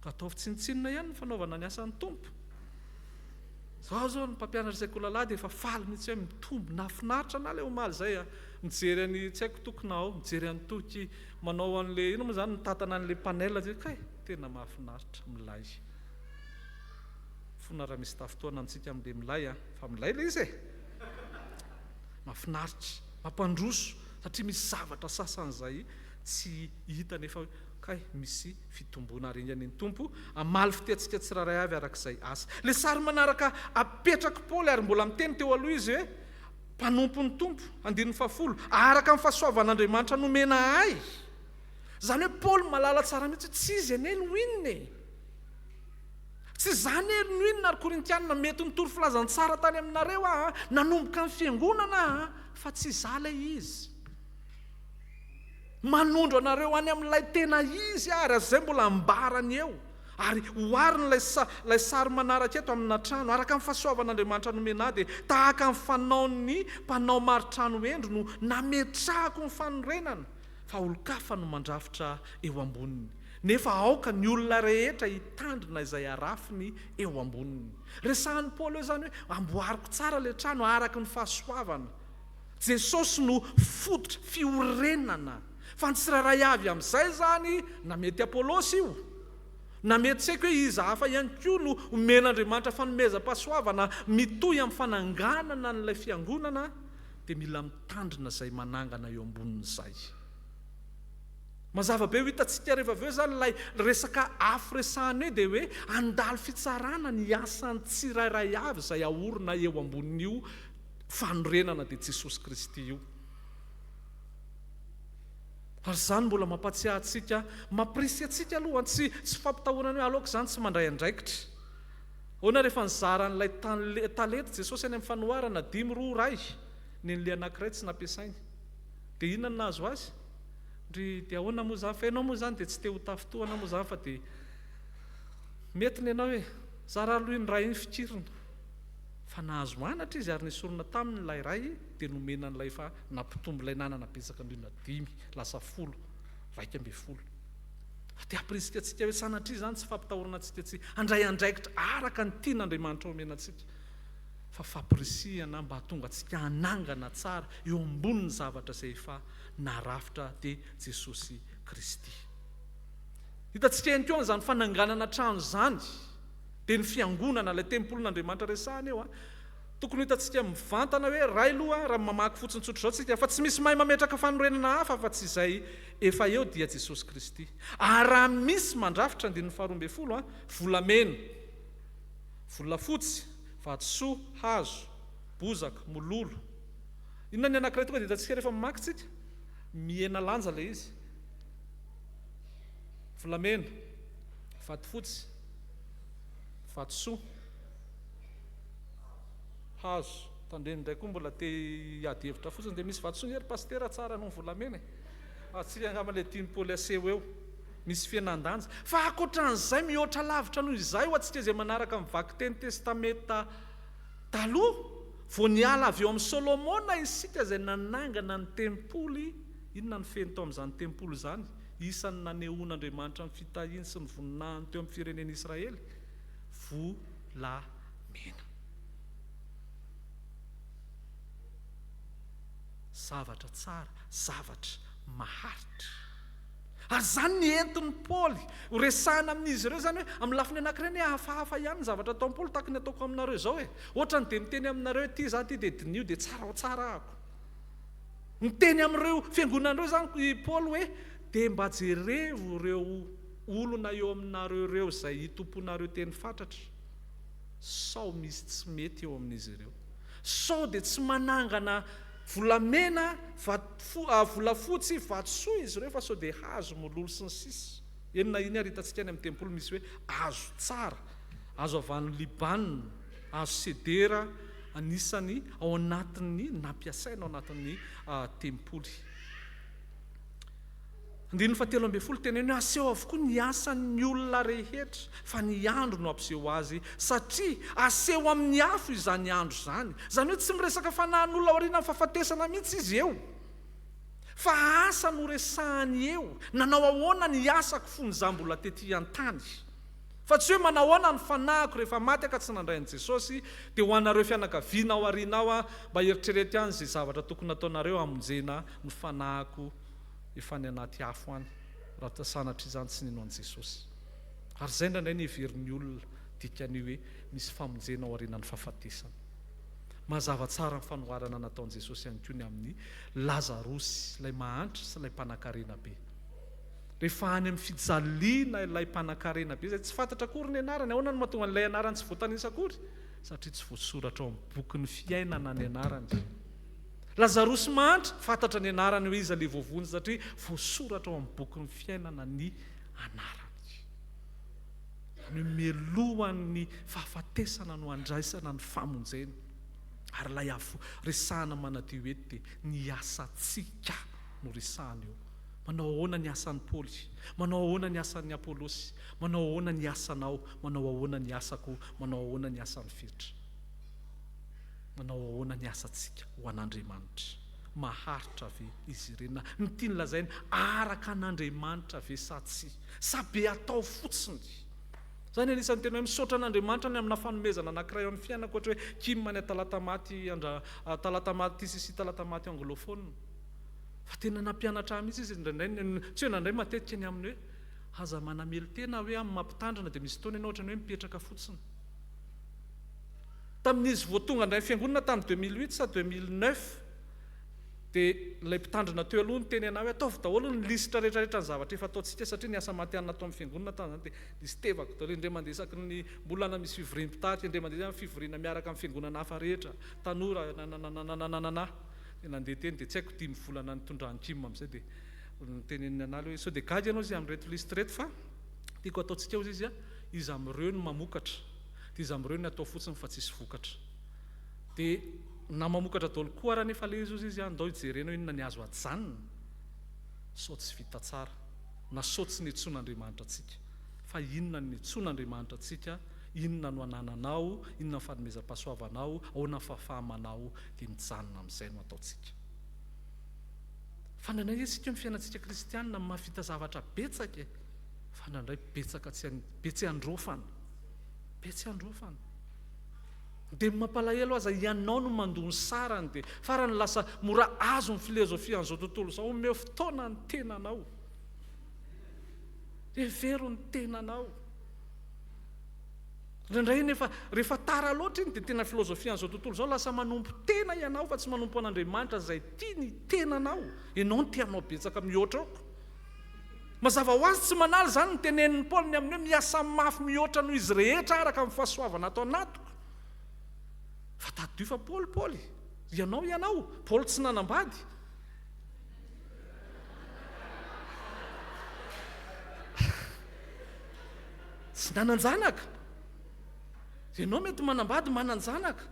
Ka ataovy tsinontsinona ihany ny fanaovana ny asan'ny Tompo. Zao zao ny mpampianatra sekoly alahady efa faly mihitsy hoe mitombo, nahafinaritra anah ilay omaly izay a, mijery an'i tsy haiko Toky na ao, mijery an'i Toky manao an'ilay inona moa izany, mitantana an'ilay panel, kay tena mahafinaritra, milay. Fona raha misy tafintohana amintsika amin'ilay milay a! Fa milay ilay izy e! Mahafinaritra, mampandroso satria misy zavatra sasany izay tsy hita nefa hoe kay misy fitomboana ary enga anie ny Tompo hamaly fitia antsika tsirairay avy araka izay asa. Ilay sary manaraka apetrak'i Paoly ary mbola miteny teo aloha izy hoe mpanompon'ny Tompo, andininy fahafolo, araka ny fahasoavan'Andriamanitra nomena ahy. Izany hoe Paoly mahalala tsara mihitsy hoe tsy izy anie no inona e! Tsy izany ery no inona ry Korintiana, mety nitory filazantsara tany aminareo aho, nanomboka ny fiangonana aho, fa tsy izaho ilay izy. Manondro anareo any amin'ilay tena izy aho, ary aza izay mbola ambarany eo. Ary ohariny ilay sa, ilay sary manaraka eto amina trano. Araka ny fahasoavan'Andriamanitra nomena ahy, dia tahaka ny fanaon'ny mpanao maritrano hendry no nametrahako ny fanorenana, fa olon-kafa no mandrafitra eo amboniny. Nefa aoka ny olona rehetra hitandrina izay arafiny eo amboniny. Resahin'i Paoly eo izany hoe amboariko tsara ilay trano araka ny fahasoavana. Jesosy no fototra, fiorenana. Fa ny tsirairay avy amin'izay izany, na mety Apolosy io, na mety tsy haiko hoe iza hafa ihany koa no omen'Andriamanitra fanomezam-pahasoavana mitohy amin'ny fananganana an'ilay fiangonana, dia mila mitandrina izay manangana eo ambonin'izay. Mazava be ho hitantsika rehefa avy eo izany ilay resaka afo resahana eo dia hoe handalo fitsarana ny asan'ny tsirairay avy izay aorina eo ambonin'io fanorenana dia Jesosy Kristy io. Ary izany mbola mampatsiahy antsika, mampirisika antsika aloha, tsy tsy fampitahorana hoe aleoko izany tsy mandray andraikitra. Ahoana rehefa nizara an'ilay talenta Jesosy any amin'ny fanoharana, dimy, roa, iray, nen'ilay anankiray tsy nampiasainy. Dia inona no nahazo azy? Ndry dia ahoana moa izany fa ianao moa izany dia tsy te ho tafintohana moa izany fa dia mety ny anao e! Zara aloha iny ray iny fikirina fa nahazo anatra izy ary nesorina taminy ilay ray dia nomena an'ilay efa nampitombo ilay nanana betsaka indrindra dimy lasa folo 11 fa te hampirisika antsika hoe sanatria izany tsy fampitahorana antsika tsy handray andraikitra araka ny tian'Andriamanitra omena antsika fa fampirisihana mba hahatonga antsika hanangana tsara eo ambonin'ny zavatra izay efa narafitra dia Jesosy Kristy. Hitantsika ihany koa an'izany fananganana trano izany, dia ny fiangonana, ilay tempolin'Andriamanitra resahana eo. Tokony ho hitantsika mivantana hoe Ray aloha raha mamaky fotsiny tsotra izao tsika, fa tsy misy mahay mametraka fanorenana hafa afa-tsy izay efa eo dia Jesosy Kristy. Ary raha misy mandrafitra, andininy faharoa ambin'ny folo, volamena, volafotsy, vatosoa, hazo, bozaka, mololo. Inona ny anankiray tonga dia hitantsika rehefa mamaky tsika? Mihena lanja ilay izy. Volamena, vatofotsy. Vatosoa. Hazo. Tandremo indray koa mbola te hiady hevitra fotsiny dia misy vatosoa nge ry pasitera tsara noho ny volamena e. Antsika angamba ilay tian'i Paoly aseho eo. Misy fihenan-danja. Fa ankoatran'izay mihoatra lavitra noho izay ho antsika izay manaraka ny vakiteny Testamenta Taloha, vao niala avy eo amin'i Solomona isika izay nanangana ny tempoly, inona no feno tao amin'izany tempoly izany? Isan'ny nanehoan'Andriamanitra ny fitahiany sy ny voninahiny teo amin'ny firenen'Israely, volamena. Zavatra tsara, zavatra maharitra. Ary izany ny entin'i Paoly ho resahina amin'izy ireo izany hoe, amin'ny lafiny anankiray anie hafahafa ihany ny zavatra ataon'i Paoly tahaka ny ataoko aminareo izao e. Ohatrany dia miteny aminareo hoe ity izaho ity dia diniho dia tsara ho tsara ahako. Miteny amin'ireo fiangonana ireo izany i Paoly hoe dia mba jerevo ireo olona eo aminareo ireo izay itompoanareo teny fatratra sao misy tsy mety eo amin'izy ireo. Sao dia tsy manangana volamena, volafotsy, vatosoa izy ireo fa sao dia hazo, mololo sy ny sisa. Eny na iny ary hitantsika any amin'ny tempoly misy hoe hazo tsara, hazo avy any Libana, hazo sedera anisany ao anatin'ny nampiasaina ao anatin'ny tempoly. Andininy fahatelo ambin'ny folo, Teneno hoe aseho avokoa ny asan'ny olona rehetra, fa ny andro no hampiseho azy, satria aseho amin'ny afo izany andro izany. Izany hoe tsy miresaka fanahin'olona aorianan'ny fahafatesana mihitsy izy eo, fa asa no resahany eo, nanao ahoana ny asako fony izaho mbola tety an-tany. Fa tsy hoe manahoana ny fanahiko rehefa maty aho ka tsy nandray an'i Jesosy, dia ho anareo fianakaviana ao aoriana ao aho, mba eritrereto ihany izay zavatra tokony hataonareo hamonjena ny fanahiko efa any anaty afo any, raha sanatria izany tsy nino an'i Jesosy. Ary izay indraindray ny heverin'ny olona dikan'io hoe misy famonjena ao aorianan'ny fahafatesana. Mazava tsara ny fanoharana nataon'i Jesosy ihany koa ny amin'i Lazarosy, ilay mahantra sy ilay mpanankarena be. Rehefa any amin'ny fijaliana ilay mpanankarena be izay tsy fantatra akory ny anarany, ahoana no mahatonga an'ilay anarany tsy voatanisa akory? Satria tsy voasoratra ao amin'ny bokin'ny fiainana ny anarany. Lazarosy mahantra, fantatra ny anarany hoe iza ilay voavonjy satria voasoratra ao amin'ny bokin'ny fiainana ny anarany. Izany hoe mialohan'ny fahafatesana no andraisana ny famonjena. Ary ilay afo resahana manadio eto dia ny asantsika no resahana eo. Manao ahoana ny asan'i Paoly? Manao ahoana ny asan'i Apolosy? Manao ahoana ny asanao? Manao ahoana ny asako? Manao ahoana ny asan'i Fetra? Manao ahoana ny asantsika ho an'Andriamanitra? Maharitra ve izy ireny? Na ny tiany lazaina, araka an'Andriamanitra ve sa tsia? Sa be atao fotsiny? Izany anisan'ny tena hoe misaotra an'Andriamanitra ny amina fanomezana anankiray eo amin'ny fiainako, ohatra hoe Kim any Talatamaty andra Talatamaty TCC Talatamaty anglophone. Fa tena nampianatra ahy mihitsy izy indraindray, tsy hoe indraindray, matetika ny amin'ny hoe aza manamelo-tena hoe amin'ny mampitandrina dia misy fotoana ianao ohatran'ny hoe mipetraka fotsiny. Tamin'izy vao tonga indray ny fiangonana tamin'ny 2008 sa 2009 dia ilay mpitandrina teo aloha niteny anah hoe ataovy daholo ny lisitra rehetrarehetra ny zavatra efa ataontsika satria ny asa matihanina tao amin'ny fiangonana tamin'izany dia listevako daholo indray mandeha isaky ny mbolana misy fivoriam-pitarika indray mandeha fivoriana miaraka amin'ny fiangonana hafa rehetra tanora nananananananana Dia nandeha teny dia tsy haiko dimy volana nitondran'i Kim amin'izay dia noteneniny an'ahy hoe sao dia gaga ianao izy amin'ireto liste ireto fa tiako ataontsika hozy izy a, iza amin'ireo no mamokatra dia iza amin'ireo no atao fotsiny fa tsisy vokatra. Dia na mamokatra daholo koa ara anefa ilay izy hozy izy a, ndao hijerena hoe inona ny azo ajanona sao tsy vita tsara na sao tsy niantsoan'Andriamanitra antsika. Fa inona no niantsoan'Andriamanitra antsika, inona no anananao, inona ny fanomezam-pahasoavanao, ahoana ny fahafaha-manao dia mijanona amin'izay no ataontsika. Fa indraindray isika eo amin'ny fiainantsika kristianina mahavita zavatra betsaka e, fa indraindray betsaka tsy be tsy androfana, be tsy androfana. Dia ny mampalahelo aza ianao no mandoa ny sarany dia farany lasa mora azo ny filezofian'izao tontolo izao, omeo fotoana ny tenanao. Hevero ny tenanao. Indraindray anefa, rehefa tara loatra iny dia tena filozofian'izao tontolo izao, lasa manompo tena ianao fa tsy manompo an'Andriamanitra izay tia ny tenanao. Ianao no te hanao betsaka mihoatra aoka. Mazava ho azy, tsy manala izany ny tenenin'i Paoly ny amin'ny hoe miasa mafy mihoatra noho izy rehetra araka ny fahasoavana ato anatiko. Fa tadidio fa Paoly, Paoly, ianao, ianao, Paoly tsy nanambady. Tsy nanan-janaka. Ianao mety manambady, manan-janaka.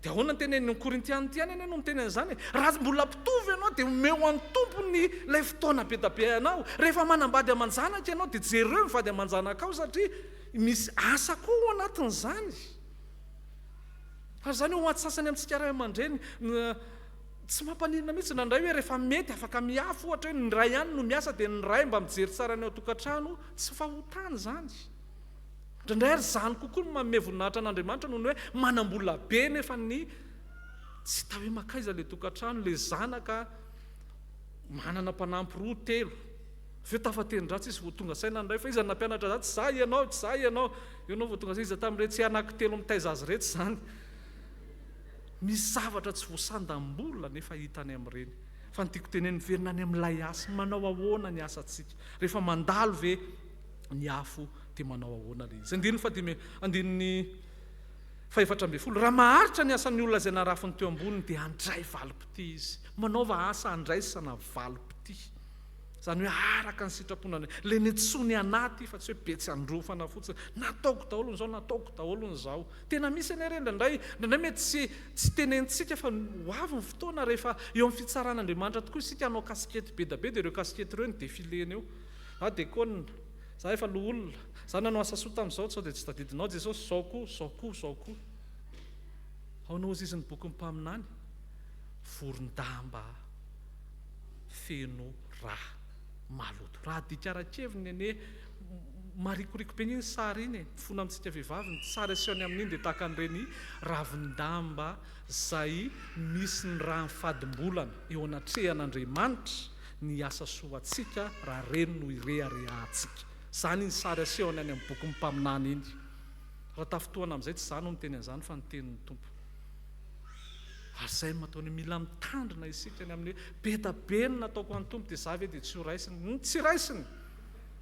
Dia ahoana ny tenenin'ny Korintiana ity ihany anie no miteny an'izany e. Raha mbola mpitovo ianao dia omeo an'ny Tompo ny ilay fotoana be da be anao. Rehefa manambady aman-janaka ianao dia jereo ny vady aman-janakao satria misy asa koa ao anatin'izany. Ary izany ho antsasany amintsika ray aman-dreny tsy mampaninona mihitsy indraindray hoe rehefa mety afaka mihafy ohatra hoe ny ray ihany no miasa dia ny ray mba mijery tsara ny ao an-tokantrano, tsy fahotana izany. Indraindray ary izany kokoa no manome voninahitra an'Andriamanitra noho ny hoe manam-bola be nefa ny tsy hita hoe mankaiza ilay tokantrano, ilay zanaka manana mpanampy roa, telo. Avy eo tafateny-dratsy izy vao tonga saina ny ray fa iza no nampianatra azy, tsy za ianao, tsy za ianao. Eo ianao vao tonga saina, iza tamin'iretsy anankitelo mitaiza azy iretsy izany. Misy zavatra tsy voasandam-bola nefa hita any amin'ireny. Fa ny tiako tenenina, miverina any amin'ilay asa, manao ahoana ny asantsika? Rehefa mandalo ve ny afo dia manao ahoana ilay izy? Andininy fahadimy, andininy fahefatra ambin'ny folo, Raha maharitra ny asan'ny olona izay narafiny teo amboniny dia handray valim-pitia izy. Manaova asa handraisana valim-pitia. Izany hoe araka ny sitrapon'Andriamanitra. Ilay nitsoiny anaty fa tsy hoe be tsy androfana fotsiny. Nataoko daholo ny izao, nataoko daholo ny izao. Tena misy anie ireny indraindray, indraindray mety tsy tsy tenenintsika fa ho avy ny fotoana rehefa eo amin'ny fitsaran'Andriamanitra tokoa isika hanao kasikety be da be dia ireo kasikety ireo no defilena eo. Za dekona, za efa loholona, za nanao asa soa tamin'izao sao dia tsy tadidinao Jesosy, izao koa, izao koa, izao koa. Aona hozy izy ny bokin'ny mpaminany? Voron-damba feno rà maloto. Raha adika ara-keviny anie, marikoriko be anie iny sary iny e. Mifona amintsika vehivavy, ny sary asehony amin'iny dia tahaka an'ireny ravin-damba izay misy ny rà mifadimbolana eo anatrehan'Andriamanitra ny asa soantsika raha ireny no ireharehantsika. Izany iny sary asehony any amin'ny bokin'ny mpaminany iny. Raha tafintohana amin'izay, tsy izaho no miteny an'izany fa ny tenin'ny Tompo. Ary izay no mahatonga ny mila mitandrina isika ny amin'ny hoe be da be ny nataoko ho an'ny Tompo dia izaho ve dia tsy ho raisiny? Hum, tsy raisiny!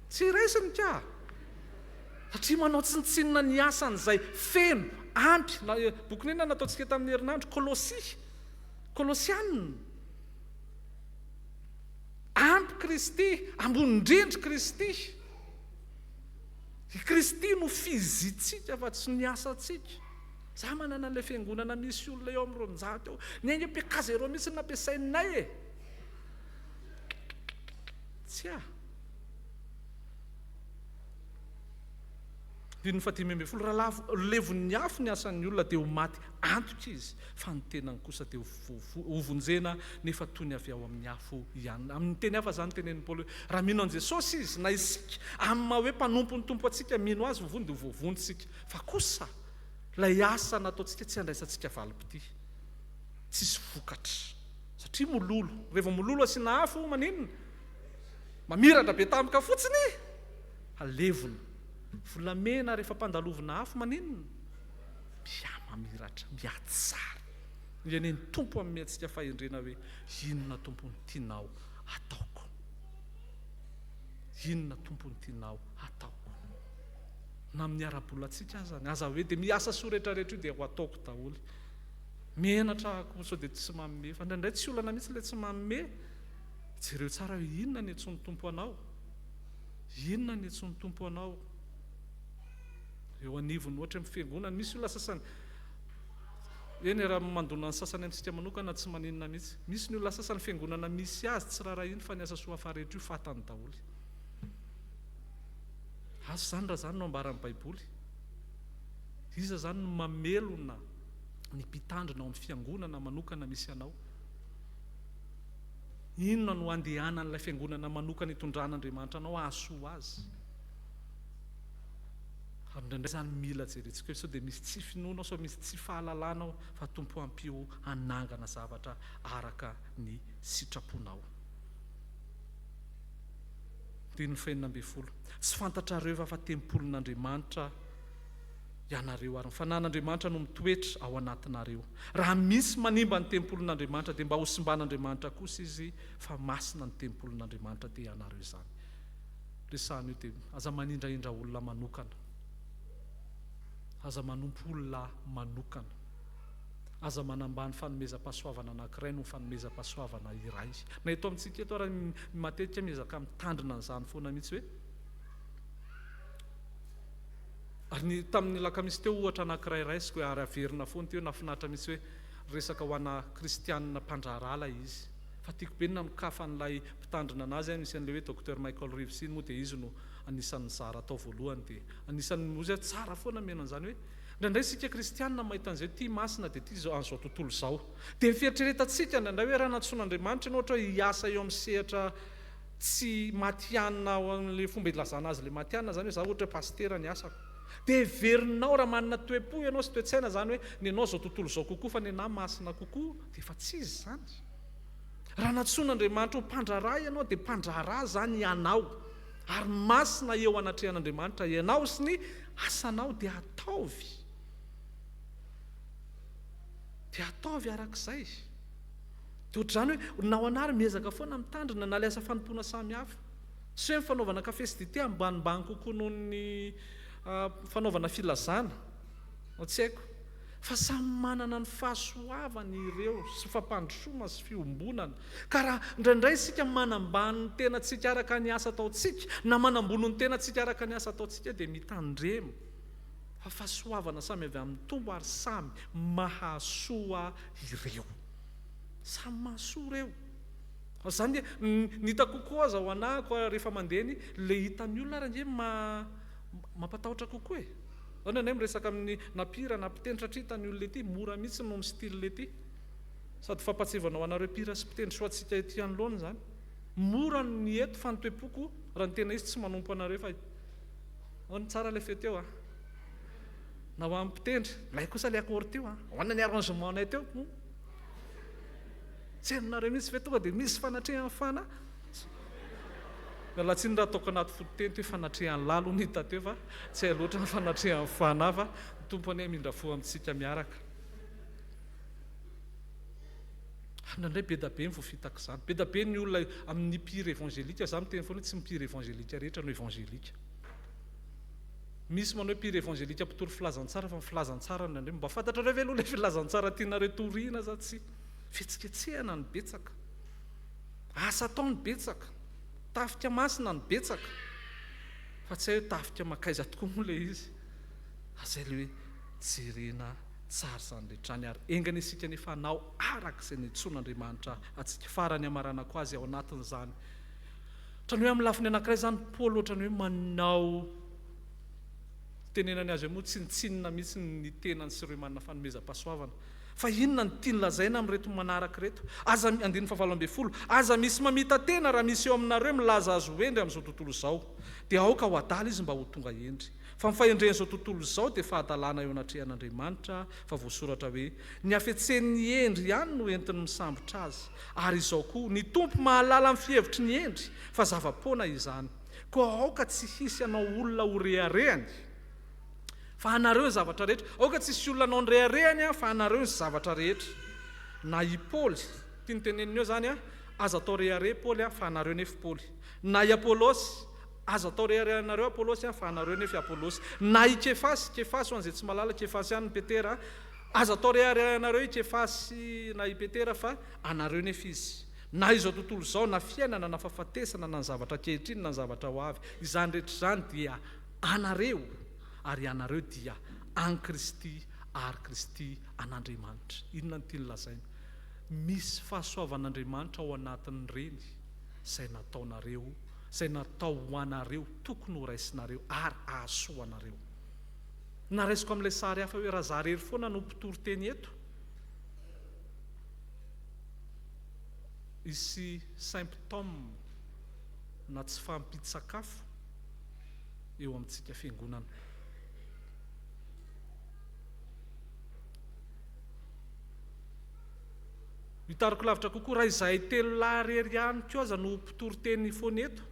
Tsy raisiny ka! Satria manao tsinontsinona ny asan'izay feno, ampy, na boky inona nataontsika tamin'ny herinandro? Kolosia, Kolosiana. Ampy Kristy, ambony indrindra Kristy. I Kristy no fizintsika fa tsy ny asantsika. Za manana an'ilay fiangonana misy olona eo amin'ny 200 eo. Ny ainga PK zéro mihitsy no nampiasainay e. Tsia. Andininy fahadimy ambin'ny folo, Raha lavo levon'ny afo ny asan'ny olona dia ho maty antoka izy, fa ny tenany kosa dia hovonjena nefa toy ny avy ao amin'ny afo ihany. Amin'ny teny hafa izany tenenin'i Paoly hoe, raha mino an'i Jesosy izy, na isika, amin'ny maha hoe mpanompon'ny Tompo antsika, mino Azy voavonjy dia ho voavonjy isika. Fa kosa, ilay asa nataontsika tsy handraisantsika valim-pitia. Tsisy vokatra. Satria mololo. Rehefa mololo asiana afo, maninona? Mamiratra be tampoka fotsiny, halevona. Volamena rehefa ampandalovina afo, maninona? Mihamamiratra, mihatsara. Ny anie ny Tompo hanome antsika fahendrena hoe, inona Tompo no tianao hataoko? Inona Tompo no tianao hataoko? Na amin'ny ara-bolantsika aza, aza hoe dia miasa soa rehetra rehetra io dia ho ataoko daholo. Menatra aho koa sao dia tsy manome. Fa indraindray tsy olana mihitsy ilay tsy manome. Jereo tsara hoe inona ny antsoin'ny Tompo anao. Inona ny antsoin'ny Tompo anao. Eo anivon'ny ohatra amin'ny fiangonana, misy olona sasany, eny raha mandona ny sasany amintsika manokana tsy maninona mihitsy. Misy ny olona sasany fiangonana misy azy tsy raharahiany fa ny asa soa hafa rehetra io fantany daholo. Asa izany raha izany no ambaran'ny Baiboly. Iza izany no mamelona ny mpitandrina ao amin'ny fiangonana manokana misy anao? Inona no andehanan'ilay fiangonana manokana itondran'Andriamanitra anao hahasoa azy? Ary indraindray izany mila jerentsika hoe sao dia misy tsy finoana ao, sao misy tsy fahalalana ao, fa Tompo ampio hanangana zavatra araka ny sitraponao. Andininy fahenina ambin'ny folo. Tsy fantatrareo va fa tempolin'Andriamanitra ianareo, ary ny Fanahin'Andriamanitra no mitoetra ao anatinareo? Raha misy manimba ny tempolin'Andriamanitra, dia mba hosimban'Andriamanitra kosa izy, fa masina ny tempolin'Andriamanitra, dia ianareo izany. Resahana io dia aza manindrahindra olona manokana. Aza manompo olona manokana. Aza manambany fanomezam-pahasoavana anankiray noho ny fanomezam-pahasoavana iray. Na eto amintsika eto ary matetika miezaka mitandrina an'izany foana mihitsy hoe. Ary ny tamin'ny alakamisy teo ohatra anankiray raisiko hoe ary averina foana ity hoe nahafinaritra mihitsy hoe resaka ho ana kristianina mpandraharaha ilay izy. Fa tiako be ny nanokafan'ilay mpitandrina anazy an, misy an'ilay hoe Docteur Michael Reeves iny moa dia izy no anisan'ny nizara tao voalohany dia anisan'ny ozy aho tsara foana mihaino an'izany hoe indraindray isika kristianina mahita an'izay tia masina dia tia izao an'izao tontolo izao. Dia ny fieritreretantsika indraindray hoe raha nantsoin'Andriamanitra ianao ohatra hoe hiasa eo amin'ny sehatra tsy matihanina ao amin'ilay fomba ilazana azy ilay matihanina izany hoe za ohatra hoe pasitera ny asako. Dia heverinao raha manana toe-po ianao sy toe-tsaina izany hoe ny anao izao tontolo izao kokoa fa ny anah masina kokoa dia efa tsy izy izany. Raha nantsoin'Andriamanitra ho mpandraharaha ianao dia mpandraharaha izany ianao ary masina eo anatrehan'Andriamanitra ianao sy ny asanao dia ataovy dia ataovy arak'izay. Dia ohatr'izany hoe na ho anà ary miezaka foana mitandrina na ilay asa fanompoana samihafa. Tsy hoe ny fanaovana kafe sy dite ambanimbany kokoa noho ny fanaovana filazana. Tsy haiko. Fa samy manana ny fahasoavany ireo sy fampandrosoana sy fiombonana. Ka raha indraindray isika manambany ny tenantsika araka ny asa ataontsika na manambony ny tenantsika araka ny asa ataontsika dia mitandrema fa fahasoavana samy avy amin'ny Tompo ary samy mahasoa ireo. Samy mahasoa ireo. Zany ny ny hitako kokoa aza ho anah ko rehefa mandeha ny le hitan'ny olona ary ange ma mampatahotra kokoa e. Zao ny anay miresaka amin'ny na mpihira na mpitendry satria hitan'ny olona ety mora mihitsy no mi-style ety. Sady fampahatsiahivana ho anareo mpihira sy mpitendry sy ho antsika ety anoloana izany. Mora ny eto fa ny toe-poko raha ny tena izy tsy manompo anareo fa Ahoana tsara ilay feo teo a. Na ho an'ny mpitendry, milay kosa ilay accord teo a. Ahoana ny arrangement-nay teo? Hum. Tsy henonareo mihitsy ve tonga dia misy fanatrehan'ny fanahy? Miala tsiny raha ataoko anaty fototeny hoe fanatrehan'ny lahy aloha no hita teo fa tsy hay loatra ny fanatrehan'ny fanahy fa ny Tompo anie hamindra fo amintsika miaraka. Ary indraindray be da be ny voafitaka izany. Be da be ny olona amin'ny mpihira evangelika, za miteny foana hoe tsy ny mpihira evangelika rehetra no evangelika. Misy manao hoe mpihira evangelika mpitory filazantsara fa ny filazantsara indraindray mba fantatrareo ve aloha ilay filazantsara tianareo torina sa tsia? Fihetsiketsehana no betsaka. Asa atao no betsaka. Tafika masina no betsaka. Fa tsy hay hoe tafika mankaiza tokoa moa ilay izy. Ary izay ilay hoe jerena tsara izany rehetra izany ary enga anie isika anefa hanao araka izay niantsoan'Andriamanitra antsika. Farany hamaranako azy ao anatin'izany. Ohatran'ny hoe amin'ny lafiny anankiray izany Paoly ohatran'ny hoe manao tenenany azy eo moa tsinontsinona mihitsy ny tenany sy ireo manana fanomezam-pahasoavana. Fa inona no tiany lazaina amin'ireto manaraka ireto? Aza, andininy fahavalo ambinifolo, Aza misy mamita-tena raha misy eo aminareo milaza azy ho hendry amin'izao tontolo izao, dia aoka ho adala izy mba ho tonga hendry. Fa ny fahendren'izao tontolo izao dia fahadalana eo anatrehan'Andriamanitra, fa voasoratra hoe, Ny hafetsen'ny hendry ihany no entiny misambotra azy. Ary izao koa, Ny Tompo mahalala ny fihevitry ny hendry, fa zava-poana izany. Koa aoka tsy hisy hanao olona ho reharehany, fa anareo ny zavatra rehetra. Aoka tsy hisy olona hanao ny reharehany, fa anareo ny zavatra rehetra. Na i Paoly, tiany tenenina eo izany, aza atao rehareha Paoly, fa anareo nefa Paoly. Na i Apolosy, aza atao rehareha anareo Apolosy, fa anareo nefa i Apolosy. Na i Kefasy, Kefasy ho an'izay tsy mahalala, Kefasy ihany ny Petera, aza atao rehareha anareo i Kefasy na i Petera, fa anareo nefa izy. Na izao tontolo izao, na fiainana, na fahafatesana, na ny zavatra ankehitriny, na ny zavatra ho avy, izany rehetra izany dia anareo, ary ianareo dia an'i Kristy, ary Kristy an'Andriamanitra. Inona no tiany lazaina? Misy fahasoavan'Andriamanitra ao anatin'ireny izay nataonareo, izay natao ho anareo, tokony horaisinareo ary hahasoa anareo. Na raisiko amin'ilay sary hafa hoe raha za irery foana no mpitory teny eto, Hisy symptômes na tsy fahampian-tsakafo eo amintsika fiangonana. Hitariko lavitra kokoa, raha izahay telo lahy irery ihany koa aza no mpitory teny foana eto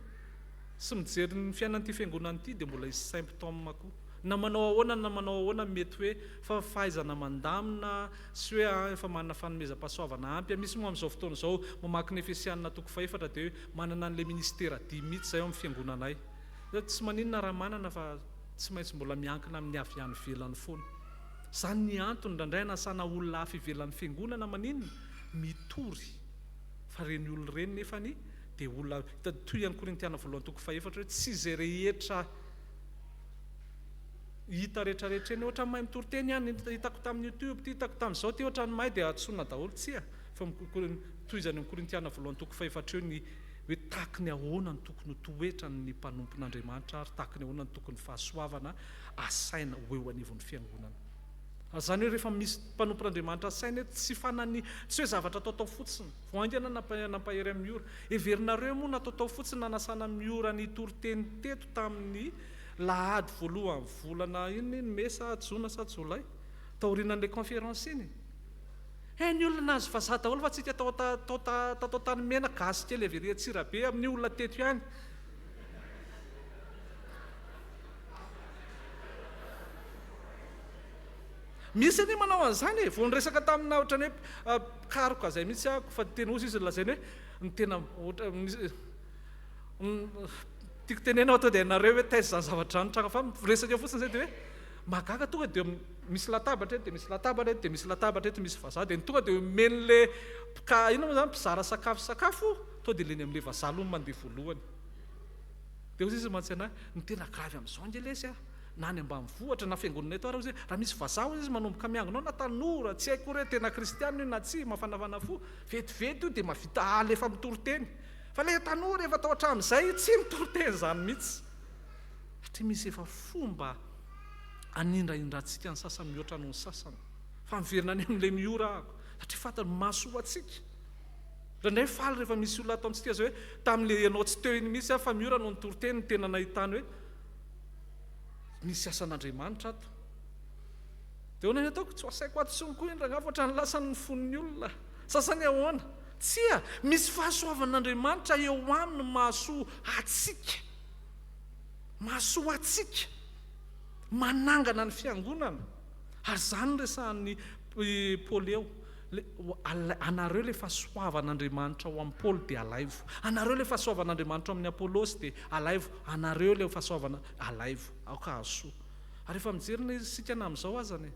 sy mijery ny fiainan'ity fiangonana ity dia mbola hisy symptômes koa. Na manao ahoana na manao ahoana mety hoe fa fahaizana mandamina sy hoe an efa manana fanomezam-pahasoavana ampy an, misy moa amin'izao fotoana izao mamaky ny Efesianina toko fahefatra dia hoe manana an'ilay ministera dimy mihitsy izay ao amin'ny fiangonanay. Tsy maninona raha manana fa tsy maintsy mbola miankina amin'ny avy any ivelany foana. Izany ny antony indraindray anasana olona hafa ivelan'ny fiangonana maninona? Mitory. Fa ireny olona ireny nefany dia olona, toy an'i Korintiana voalohany toko fahefatra hoe tsy izay rehetra. hita rehetrarehetra eny, ohatran'ny mahay mitory teny ihany, hitako tamin'ny youtube ity, hitako tamin'izao ity, ohatran'ny mahay dia antsoina daholo. Tsia, fa tohizany amin'ny Korintiana voalohany toko fahefatra eo ny hoe tahaky ny ahoana no tokony ho toetran'ny mpanompon'Andriamanitra ary tahaky ny ahoana no tokony fahasoavana asaina ho eo anivon'ny fiangonana. Ary izany hoe rehefa misy mpanompon'Andriamanitra asaina eto, tsy fanani, tsy hoe zavatra ataotao fotsiny. Vao haingana nampahery an'i Miora. Heverinareo moa nataotao fotsiny nanasana Miora nitory teny teto tamin'ny lahady voalohan'ny volana inona iny, mey sa jona sa jolay? Taorianan'ilay conférence iny. He ny olona nahazo vazaha daholo fa tsika tao tao tato Antanimena gasy kely avy ery Antsirabe amin'io olona teto ihany. Misy anie manao an'izany e! Vao niresaka tamina ohatran'ny hoe mpikaroka izay mihitsy aho fa tena ozy izy nolazainy hoe ny tena ohatra misy tiako tenena fa tonga dia hainareo hoe taiza izany zavatra izany nitranga fa miresaka eo fotsiny izay dia hoe mahagaga tonga dia misy latabatra eto dia misy latabatra eto dia misy latabatra eto misy vazaha dia ny tonga dia omen'le mpika inona moa izany mpizara sakafo sakafo tonga dia leny amin'le vazaha aloha no mandeha voalohany dia hozy izy mantsy anah ny tena gravy amin'izao ange lesy a na any ambanivohitra na fiangonana eto ary hozy raha misy vazaha hozy izy manomboka miangona ao na tanora tsy haiko hoe tena kristianina io na tsia mafanafana fo vetivety io dia mahavita alefa mitory teny fa ilay tanora efa tao hatramin'izay tsy mitory teny izany mihitsy satria misy efa fomba anindrahindrantsika ny sasany mihoatra noho ny sasany fa miverina any amin'ilay miora ahako satria fantany mahasoa antsika Indraindray faly rehefa misy olona ato amintsika izay hoe tamin'ilay ianao tsy teo iny mihitsy aho fa miora no nitory teny no tena nahitany hoe misy asan'Andriamanitra ato. Dia ahoana ny ataoko? Tsy ho asaiko ato intsony koa iny rangahy fa ohatran'ny lasa ny fon'ny olona. Sasany ahoana? Tsia, misy fahasoavan'Andriamanitra eo aminy mahasoa antsika. Mahasoa antsika. Manangana ny fiangonana. Ary izany no resahan'i Paoly eo. Anareo ilay fahasoavan'Andriamanitra ao amin'i Paoly dia alaivo. Anareo ilay fahasoavan'Andriamanitra ao amin'i Apolosy dia alaivo. Anareo ilay fahasoavana, alaivo. Aoka hahasoa. Ary efa mijery anie isika na amin'izao azany e.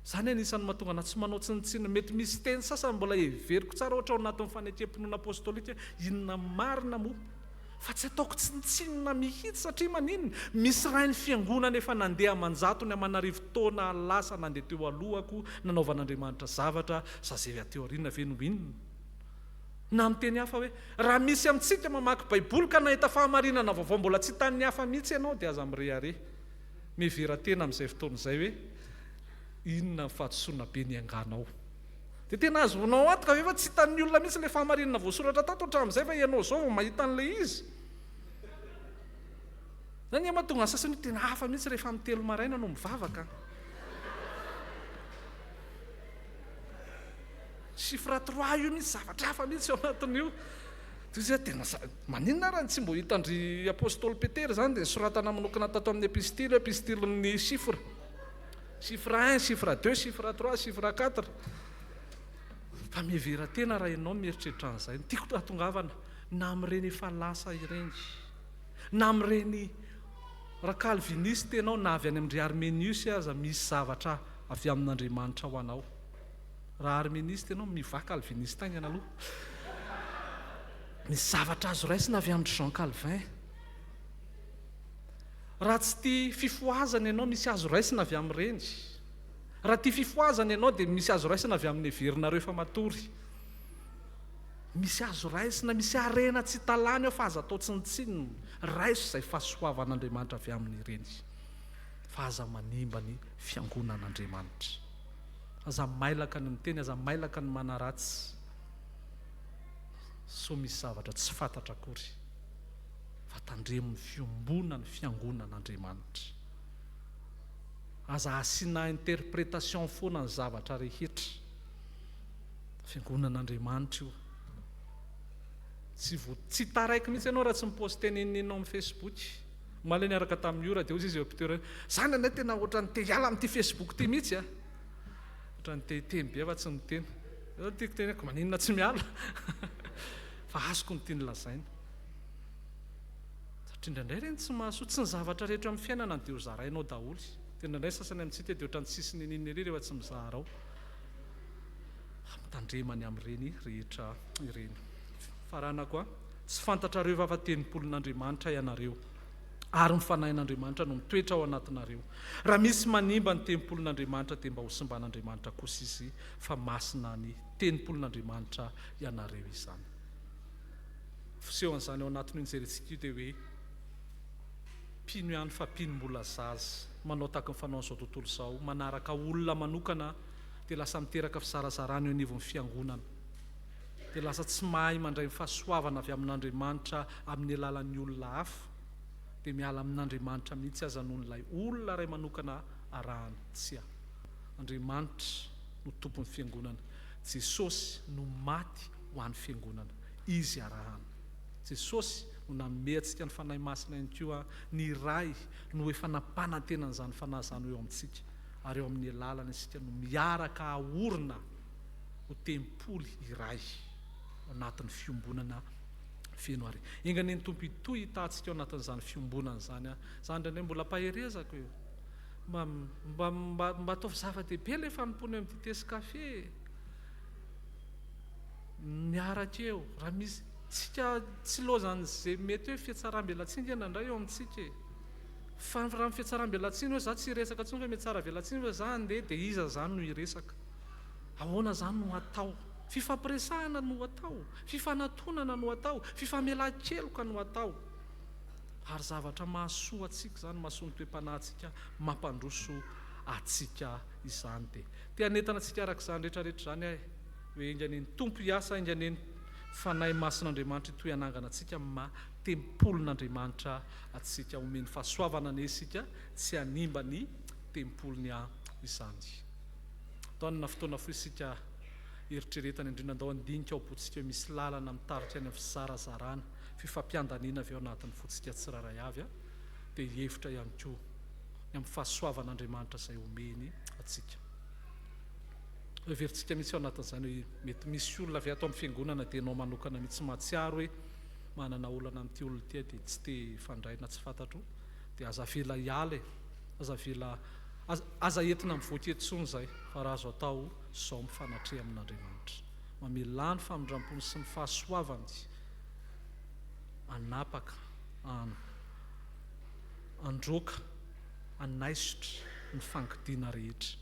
Izany anisan'ny mahatonga anà tsy manao tsinontsinona. Mety misy teny sasany mbola heveriko tsara ohatra ao anatin'ny fanekem-pinoana apostolika hoe inona marina moa? Fa tsy ataoko tsinontsinona mihitsy satria maninona? Misy rain'ny fiangonana efa nandeha aman-jatony aman'arivo taona lasa nandeha teo alohako nanaovan'Andriamanitra zavatra, za zay aty aoriana ve no inona? Na amin'ny teny hafa hoe, raha misy amintsika mamaky Baiboly ka nahita fahamarinana vaovao mbola tsy hitan'ny hafa mihitsy ianao dia aza mirehareha. Mihevera tena amin'izay fotoana izay hoe inona ny fahadisoana be nianganao. Dia tena azonao antoka ve fa tsy hitan'ny olona mihitsy ilay fahamarinana voasoratra tato hatramin'izay fa ianao izao vao mahita an'ilay izy? Izany anie mahatonga ny sasany hoe tena hafa mihitsy rehefa amin'ny telo maraina no mivavaka. Chiffre trois io mihitsy zavatra hafa mihitsy ao anatin'io. Dia izy hoe tena maninona ary tsy mbo hitan-dry Apostoly Petera izany dia nosoratana manokana tato amin'ny epistily hoe epistilin'ny chiffre. Chiffre un, chiffre deux, chiffre trois, chiffre quatre. Fa mihevera tena raha ianao mieritreritra an'izay. Ny tiako hahatongavana na amin'ireny efa lasa ireny, na amin'ireny raha calviniste ianao na avy any amin-dry Armenius aza misy zavatra avy amin'Andriamanitra ho anao. Raha armeniste ianao, mivaha calviniste haingana aloha. Misy zavatra azo raisina avy amin-dry Jean Calvin. Raha tsy tia fifohazana ianao, misy azo raisina avy amin'ireny. Raha tia fifohazana ianao, dia misy azo raisina avy amin'ny heverinareo efa matory. Misy azo raisina, misy harena tsy hita lany ao fa aza atao tsinontsinona. Raiso izay fahasoavan'Andriamanitra avy amin'ireny, fa aza manimba ny fiangonan'Andriamanitra. Aza mailaka ny miteny, aza mailaka ny manaratsy, sao misy zavatra tsy fantatra akory, fa tandremo ny fiombonan'ny fiangonan'Andriamanitra. Aza asiana interprétation foana ny zavatra rehetra. Fiangonan'Andriamanitra io. Tsy vo, tsy taraiky mihitsy ianao raha tsy mi-poster n'inon'inona ao amin'ny Facebook. Omaly aho niaraka tamin'i Miora dia hoy izy eo am-pitoerana hoe, za indraindray tena ohatran'ny te hiala amin'ity Facebook ity mihitsy a! Ohatran'ny te hiteny be fa tsy miteny. Zao tiako teneniko, maninona tsy miala? Fa azoko ny tiany lazaina. Satria indraindray ireny tsy mahasoa, tsy ny zavatra rehetra eo amin'ny fiainana dia ho zarainao daholo. Dia indraindray sasany amintsika dia ohatran'ny tsisy n'inon'inona ery rehefa tsy mizara ao. Mitandrema ny amin'ireny rehetra ireny. Faranako a. Tsy fantatrareo va fa tempolin'Andriamanitra ianareo? Ary ny Fanahin'Andriamanitra no mitoetra ao anatinareo. Raha misy manimba ny tempolin'Andriamanitra dia mba hosimban'Andriamanitra kosa izy, fa masina ny tempolin'Andriamanitra ianareo izany. Fisehon'izany ao anatin'io nijerentsika io dia hoe mpino ihany fa mpino mbola zaza, manao tahaka ny fanaon'izao tontolo izao, manaraka olona manokana dia lasa miteraka fizarazarana eo anivon'ny fiangonana. Dia lasa tsy mahay mandray ny fahasoavana avy amin'Andriamanitra amin'ny alalan'ny olona hafa, dia miala amin'Andriamanitra mihitsy aza noho ilay olona iray manokana arahana. Tsia. Andriamanitra no tompon'ny fiangonana. Jesosy no maty ho an'ny fiangonana. Izy arahana. Jesosy no nanome antsika ny Fanahy Masina ihany koa, ny Ray no efa nampanantena an'izany Fanahy izany ho eo amintsika, ary eo amin'ny alalany isika no miaraka haorina ho tempoly iray ao anatin'ny fiombonana feno. Ary enga anie ny Tompo hitohy hitaha antsika ao anatin'izany fiombonana izany. Izany indraindray mbola ampaherezako io. Mba, mba, mba, mba ataovy zava-dehibe ilay fanompoana eo amin'ny dite sy kafe e. Miaraka eo. Raha misy, tsika tsy lozan'izay mety hoe fihatsaram-belatsihy nge indraindray eo amintsika e. Fa raha ny fihatsaram-belatsihy ny hoe za tsy hiresaka intsony fa mihatsaravelatsihy fa za handeha dia iza izany no hiresaka? Ahoana izany no atao? Fifampiresahana no atao, fifanatonana no atao, fifamelan-keloka no atao. Ary zavatra mahasoa antsika izany, mahasoa ny toe-panahintsika, mampandroso antsika izany. Dia te hanentana antsika araka izany rehetra rehetra izany aho e, hoe enga anie ny Tompo hiasa, enga anie ny Fanahy Masin'Andriamanitra hitohy hanangana antsika amin'ny maha tempolin'Andriamanitra antsika. Omeny fahasoavana anie isika tsy hanimba ny tempoliny izany. Andao hanana fotoana fohy isika hieritreretana, indrindra andao handinika ao am-pontsika hoe misy lalana mitarika any amin'ny fizarazarana, fifampiandaniana avy ao anatin'ny fontsika tsirairay avy, dia hihevitra ihany koa ny amin'ny fahasoavan'Andriamanitra izay omeny antsika. Heverintsika mihitsy ao anatin'izany hoe mety misy olona avy ato amin'ny fiangonana dia ianao manokana mihitsy mahatsiaro hoe manana olana amin'ity olona ity dia tsy te hifandray na tsy fantatro dia aza avela hiala e, aza avela, aza, aza entina mivoaka eto intsony izay fa raha azo atao izao mifanatreha amin'Andriamanitra. Mamelà ny famindrampony sy ny fahasoavany hanapaka, an, handroaka, hanaisotra ny fangidiana rehetra.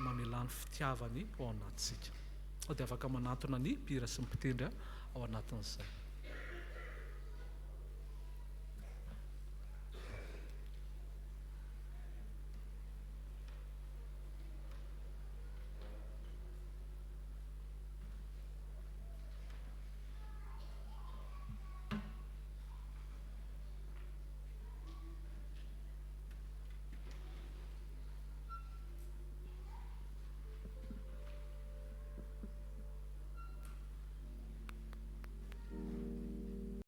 Mamelà ny fitiavany ao anatintsika. Sao dia afaka manantona ny mpihira sy ny mpitendry ao anatin'izay.